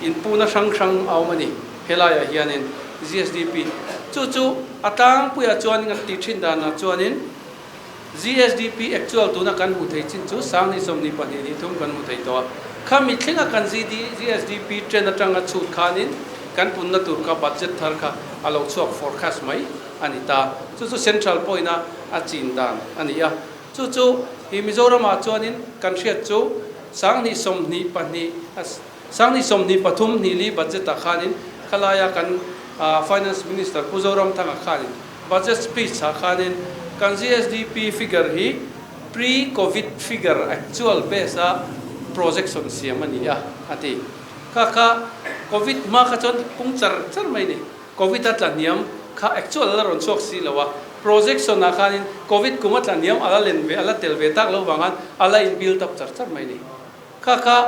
inpuhna hrang hrang a awm a ni. Helaiah hianin GSDP chu chu a tlangpuiah chuanin an tih thin danah chuanin GSDP actual tuna kan hmuh theih chin chu sangni 22 ni thum kan hmu thei tawh a. Khami thlenga kan GSDP trend atanga chhut khanin kan punna tur kha budget thar kha a lo chhuak forecast mai a ni ta. Chu chu central point a a chin dan a ni a. Chu chu hi Mizoramah chuanin kan hriat chu sangni 22 Sangni 23 hnih li budget ah khanin khalaia kan Finance Minister Pu Zoramthanga khanin budget speech ah khanin kan GSDP figure hi pre-covid figure actual base a projection siam a ni a, a ti. Kha kha covid hma kha chuan pung char char mai ni. Covid a tla hniam kha actual a la rawn chhuak si lo a, projection ah khanin covid kum a tla hniam a la len ve a la tel ve tak lo vang a la in build up char char mai ni. Kha kha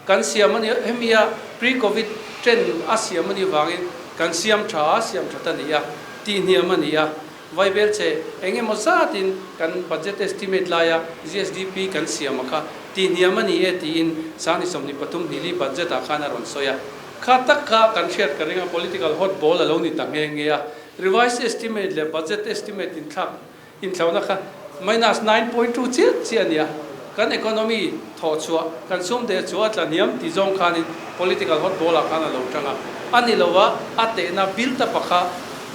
kan siam a ni, hemi a pre-covid trend a siam a nih vangin kan siam tha a, siam that a ni a, tih hniam a ni a. Vaibel che eng emaw zatin kan budget estimate laia GSDP kan siam a kha tih hniam a ni e tiin sangni 23 hnih li budget ah khan a rawn sawi a. Kha tak kha kan hriat ka ring a, political hot ball a lo ni ta nghe nghe a. Revised estimate leh budget estimate inthlak Inthlauhna kha minus 9.2 chiah chiah a ni a, kan economy thawh chhuah, kan sum deh chhuah a tla hniam tih zawng khanin political hot ball ah khan a lo tang a. A ni lo a, a tehna built up a kha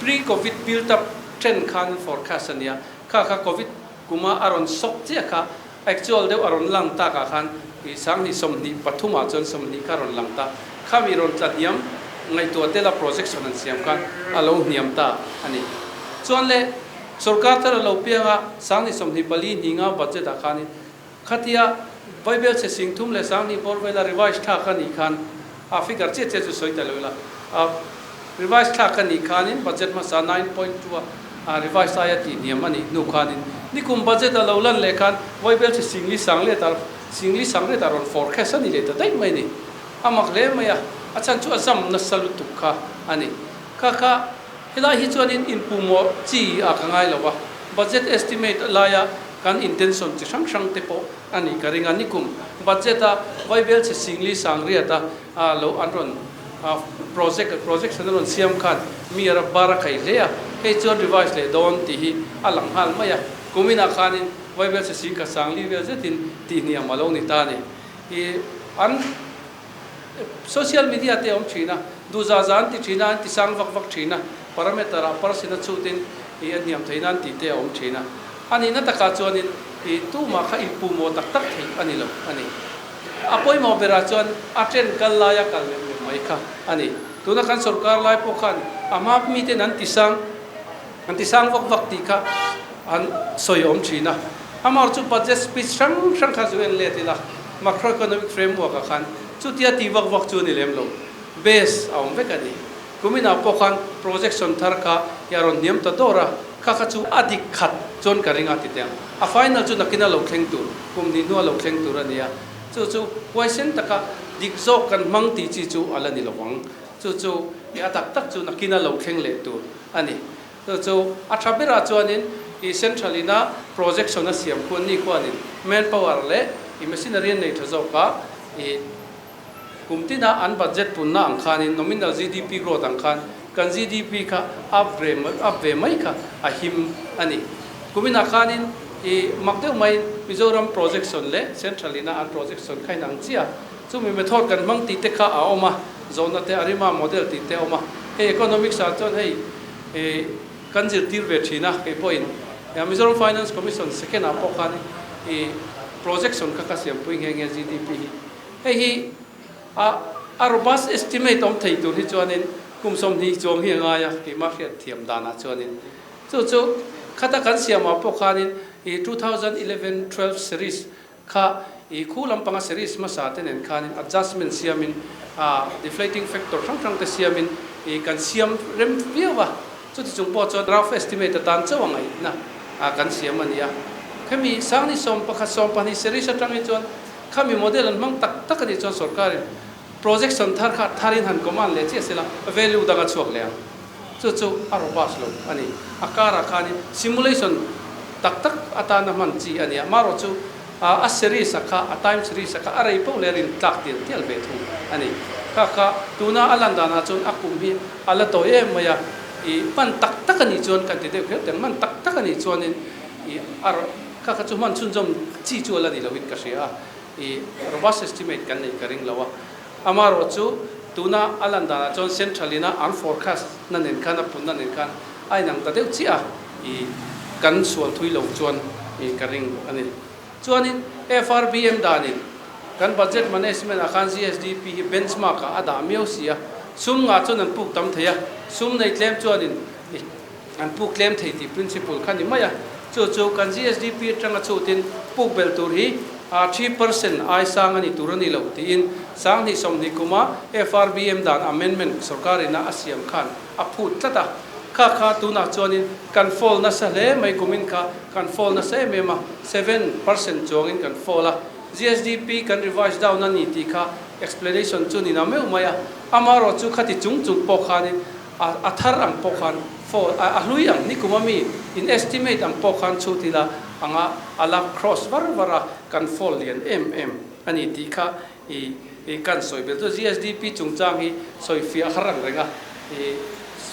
pre-covid built up trend khanin forecast a ni a, kha kha covid kuma a rawn sawk chiah kha actual deuh a rawn lang takah khan i 2023 ah chuan 20 kha a rawn lang ta. Khami rawn tla hniam ngaihtuah tela projection an siam khan a lo hniam ta a ni. Chuan le sorkar thar a lo piang a, 2024 hninga budget ah khanin Khatia Bible chhe 30,000 leh 2000 bawr vela revise thlak a nih khan a figure chiah chiah chu sawi ta lo ila, a revise thlak a nih khanin budget hmasa 9.2 a a revise aia tih hniam a nih hnu khanin nikum budget a lo lan leh khan Bible chhe singli sang let a singli sang let a rawn forecast a ni leh ta daih mai a ni. A mak hle mai a, a chhan chu a zam nasa lutuk kha a ni. Kha kha helai hi chuanin inpuhmawh chi a ka ngai lo va, budget estimate laia Kan intention chi hrang hrang te pawh a nih ka ring a, nikum budget a Vaibel chhe singli sangriat a lo an rawn project projection a rawn siam khan mi a bar a khai hle a, hei chuan revise leh dawn tih hi a lang nghal mai a, kuminah khanin Vaibel chhe sing kha sangli vel zetin tihhniam a lo ni ta a ni. I an social media te a awm thin a, duhzah zah an ti thin a, an ti sang vak vak thin a, parameter ah percent a chhutin i a hniam theih nan tih te a awm thin a. A nihna takah chuanin i tumah kha inpuhmawh tak tak theih a ni lo a ni. A pawimawh berah chuan a trend kal laia kal lem lem mai kha a ni. Tuna kan sorkar lai pawh khan a hma miten an ti sang an ti sang vak vak tih kha an sawi awm thin a. Amah chu budget speech hrang hrang kha zu en let ila macroeconomic framework ah khan chutia tih vak vak chu a ni lem lo. Base a awm vek a ni. Kuminah pawh khan projection thar kha i a rawn hniam ta dawr a, kha kha chu a dik khat chuan ka ring a ti teh ang. A final chu nakin a lo thleng tur, kum hnih hnua lo thleng tur a ni a. Chu chu huaisen taka dik zawk kan hmang tih chi chu a la ni lo ang. Chu chu i a tak tak chu nakin a lo thleng leh tur a ni. Chu chu a tha berah chuanin i central ina projection a siam khuan ni khuanin manpower leh i machinery an nei tha zawk a, i kum tina an budget punna ang khanin nominal GDP growth ang khan kan GDP kha up ve up ve mai kha a him a ni. Kuminah khanin i mak deuh maiin Mizoram projection leh central ina an projection kha inang chiah a, chumi method kan hmang tih te kha a awm a, zawhna te ARIMA model tih te a awm a, hei economics ah chuan hei I kan zirtir ve thin a, kei pawhin Mizoram Finance Commission second ah pawh khan i projection kha ka siampui nghe nghe GDP hi. Hei hi a a robust estimate awm thei tur hi chuanin kum 20 chuang hi a ngai a, keimah hriat thiam danah chuanin. Chu chu khata kan siamah pawh khanin i 2011 12 series Kha i khu lampanga series hmasa te nen khanin adjustment siamin a deflating factor hrang hrang te siamin i kan siam rem viau a, chuti chung pawh chuan rough estimate atan chauh a ngaihna a kan siam a ni a. Khemi sangni 11 12 series atang hi chuan khami model an hmang tak tak a nih chuan sorkarin projection thar kha tharin han command leh chiah sela value dang a chhuak leh ang. Chu chu a robust lo a ni. A karah khanin simulation tak tak atana hman chi a ni a, marawh chu a series a kha, a time series a kha a rei poh leh rin tlak tial tial ve thung a ni. Kha kha tuna a lan danah chuan a kum hi a la tawi em mai a, i hman tak tak a nih chuan kan ti deuh kher teng, hman tak tak a nih chuanin i a kha kha chu hman chhunzawm chi chu a la ni loin ka hria a, i robust estimate kan neih ka ring lo a. Amarawh chu tuna a lan danah chuan Central ina an forecast na nen khan a punna nen khan a inang ta deuh chiah a, i kan sual thui lo chuan i ka ring a ni. Chuanin FRBM danin kan budget management ah khan GSDP hi benchmark ah a dah miau si a, sum ngah chuan an puk tam thei a, sum nei tlem chuanin i an puk tlem thei tih principle kha ni mai a, chu chu kan GSDP atanga chhutin puk belh tur hi 3% ai sang a ni tur a ni lo tiin 2020 kuma FRBM dan amendment sorkarina a siam khan a phut tlat a, kha kha tunah chuanin kan fall nasa hle mai kumin kha kan fall nasa em em a, 7% chuangin kan fall a, GSDP kan revise down a ni tih kha explanation chu ni na meuh mai a, amaherawhchu chu khati chung chung pawh khanin A thar ang pawh khan phone a hlui ang nikum a mi in estimate ang pawh khan chhut ila anga a la cross var var a kan fall lian em em a ni tih kha i i kan sawi belh chu GSDP chungchang hi sawi fiah har ang reng a i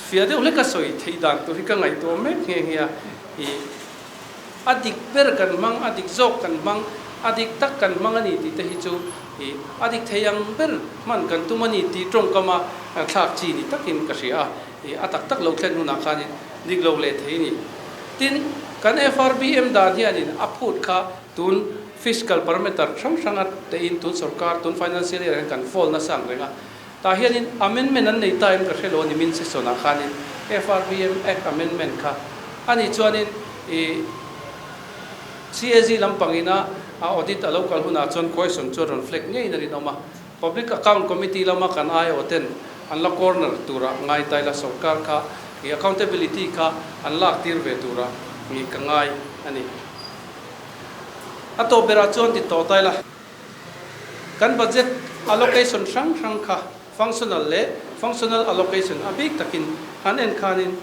fiah deuh hlek a sawi theih dan tur hi ka ngaihtuah mek nghe nghe a i a dik ber kan hmang a dik zawk kan hmang a dik tak kan hmang a ni tih te hi chu I a dik thei ang ber hman kan tum a ni tih tawngkam a thlak chi ni takin ka hria a, i a tak tak lo thlen hunah khanin dik lo leh thei a ni. Tin, Kan FRBM dan hianin a phut kha tun fiscal parameter hrang hranga tein tun sorkar, tun financial year ah hian kan fall nasa ang reng a. Tah hianin amendment an nei ta em ka hre lo a ni min session ah khanin FRBM Act amendment kha a nih chuanin ih CAG lampang ina a audit a lo kal hunah chuan question chu a rawn flag ngeiin a rinawm a. Public Account Committee lama kan aiawh ten an la corner tura ngai taila sorkar kha ih accountability kha an lak tir ve tura ih ka ngai a ni. A tawp berah chuan ti tawh taila kan budget allocation hrang hrang kha functional leh functional allocation a bik takin han en khanin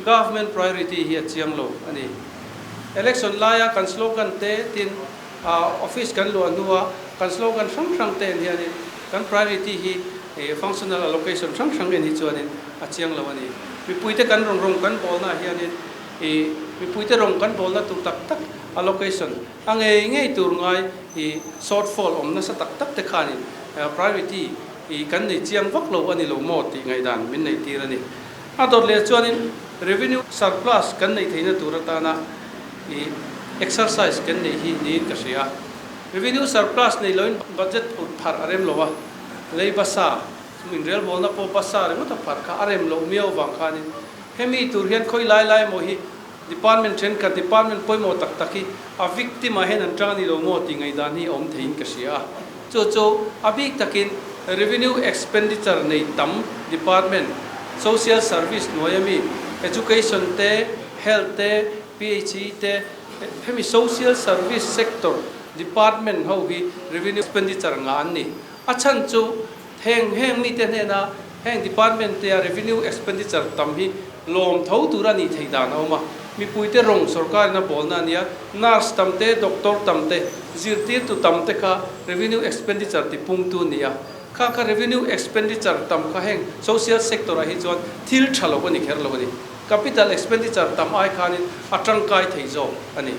government priority hi a chiang lo a ni. Election laia kan slogan te tin Office kan luah hnua kan slogan hrang hrang te en hianin kan priority hi functional allocation hrang hrang en hi chuanin a chiang lo a ni. Mipuite kan rawn rawng kan bawlna ah hianin mipuite rawng kan bawlna tur tak tak allocation a ngei ngei tur ngai shortfall awm nasa tak tak te khanin priority kan nei chiang vak lo a ni lo maw tih ngaihdan min neih tir a ni. A dawt leh chuanin revenue surplus kan neih theihna tur atana I exercise kan neih hi niin ka hria. Revenue surplus nei loin budget phurh pharh a rem lo a, lei basa, chu inrelbawlna pawh basa ringawt a pharh kha a rem loh miau vang khanin hemi tur hian khawi lai lai emaw hi department thenkhat, department pawimawh tak tak hi a victim ah hian an tang a ni lo maw tih ngaihdan hi a awm theiin ka hria a. Chu chu a bik takin revenue expenditure nei tam department, social service hnuaia mi, education te, health te, PHE te, hemi social service sector department ho hi revenue expenditure ngah an ni. A chhan chu heng heng mite hnena heng department tea revenue expenditure tam hi lawm tho tur a nih theih dan a awm a. Mipuite rawng sorkarin a bawlna a nia, nurse tam te, doctor tam te, zirtirtu tam te kha revenue expenditure tipungtu a ni a. Kha kha revenue expenditure tam kha heng social sector ah hi chuan thil tha lo a ni kher lo a ni. Capital expenditure tam ai khanin a tangkai thei zawk a ni.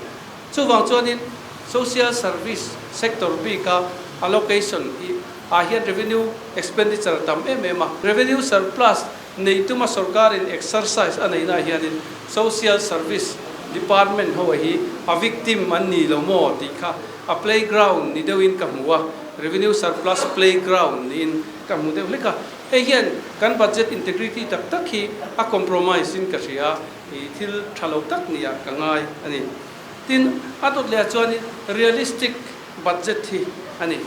Chuvang chuanin social service sector bika allocation hi ah hian revenue expenditure tam em em a. Revenue surplus nei tuma sorkarin exercise a neihna ah hianin social service department ho hi a victim an ni lo maw tih kha a playground ni deuhin ka hmu a, revenue surplus playground niin ka hmu deuh hlek a. Hei hian kan budget integrity tak tak hi a compromise in ka hria a, i thil tha lo tak nia ka ngai a ni. Tin, a dawt leh ah chuanin realistic budget hi a ni.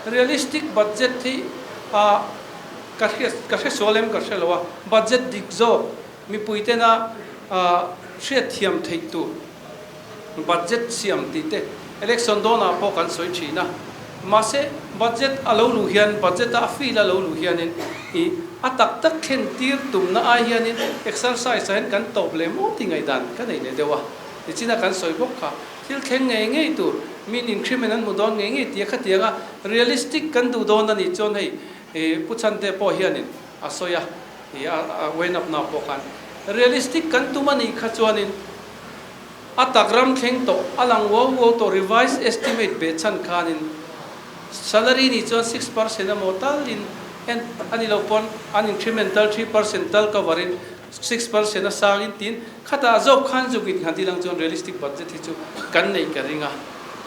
Realistic budget hi a ka hriat ka hre sual em ka hre lo a, budget dik zawk mipui tena hriat thiam theih tur budget siam tih te election dawnah pawh kan sawi thin a, mahse budget a lo luh hian budget a a fill a lo luh hianin ih a tak tak thlen tir tumna ai hianin exercise ah hian kan tawp leh maw tih ngaihdan ka nei leh deuh a, nichina kan sawi bawk kha thil thleng ngei ngei tur min increment an hmu dawn ngei ngei tia khatiang a realistic kan duh dawn a nih chuan hei ih Pu Chhante pawh hianin a sawi a ih a wen up na pawh khan realistic kan tum a nih kha chuanin A tak ram thleng tawh, a lang uau uau tawh revised estimate beh chhan khanin salary nih chuan 6% emaw talin en a ni lo pawn an incremental 3% tal cover in 6% a sangin tiin khatah zawk khan zuk in han ti lang chuan realistic budget hi chu kan neih ka ring a.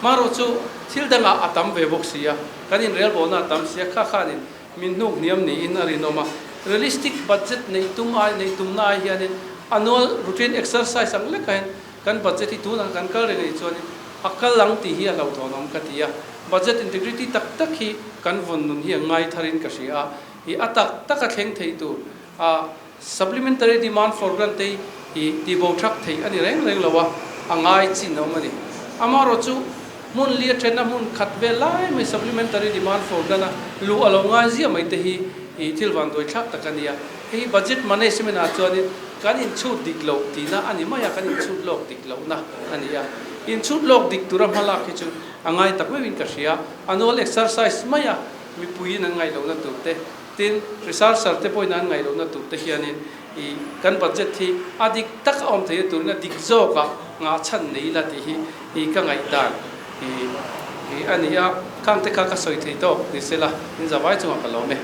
Hmarawh chu thil dangah a tam ve bawk si a, kan inrelbawlna a tam si a, kha khanin Min hnuk hniam niin a rinawm a. Realistic budget neih tum ai neih tumna ai hianin annual routine exercise ang lekah hian kan budget hi tunah kan kal reng anih chuanin a kal ang tih hi a hlauhthawnawm ka ti a. Budget integrity tak tak hi kan vawn nun hi a ngai tharin ka hria a. I a tak taka thleng thei tur a supplementary demand for grant te hi tihbo thak theih a ni reng reng lo a, a ngai chin a awm a ni. Amaherawhchu hmun li a then a hmun khat vel lai mai supplementary demand for grant a luh a lo ngai ziah mai te hi ih thil van duai thlak tak a ni a. Hei hi budget management ah chuanin kan inchhut dik loh tihna a ni mai a, kan inchhut lawk dik lohna a ni a. Inchhut lawk dik tura hmalak hi chu a ngai tak meuhin ka hria. Annual exercise maia mipuiin an ngaih lohna tur te, Tin, researcher te pawhin an ngaihlohna tur te hianin i kan budget hi a dik tak a awm theihna turin a dik zawkah ngah chhan nei ila tih hi i ka ngaihdan i a ni a, khang te kha ka sawi thei tawk ni sela in zavai chungah ka lawm e.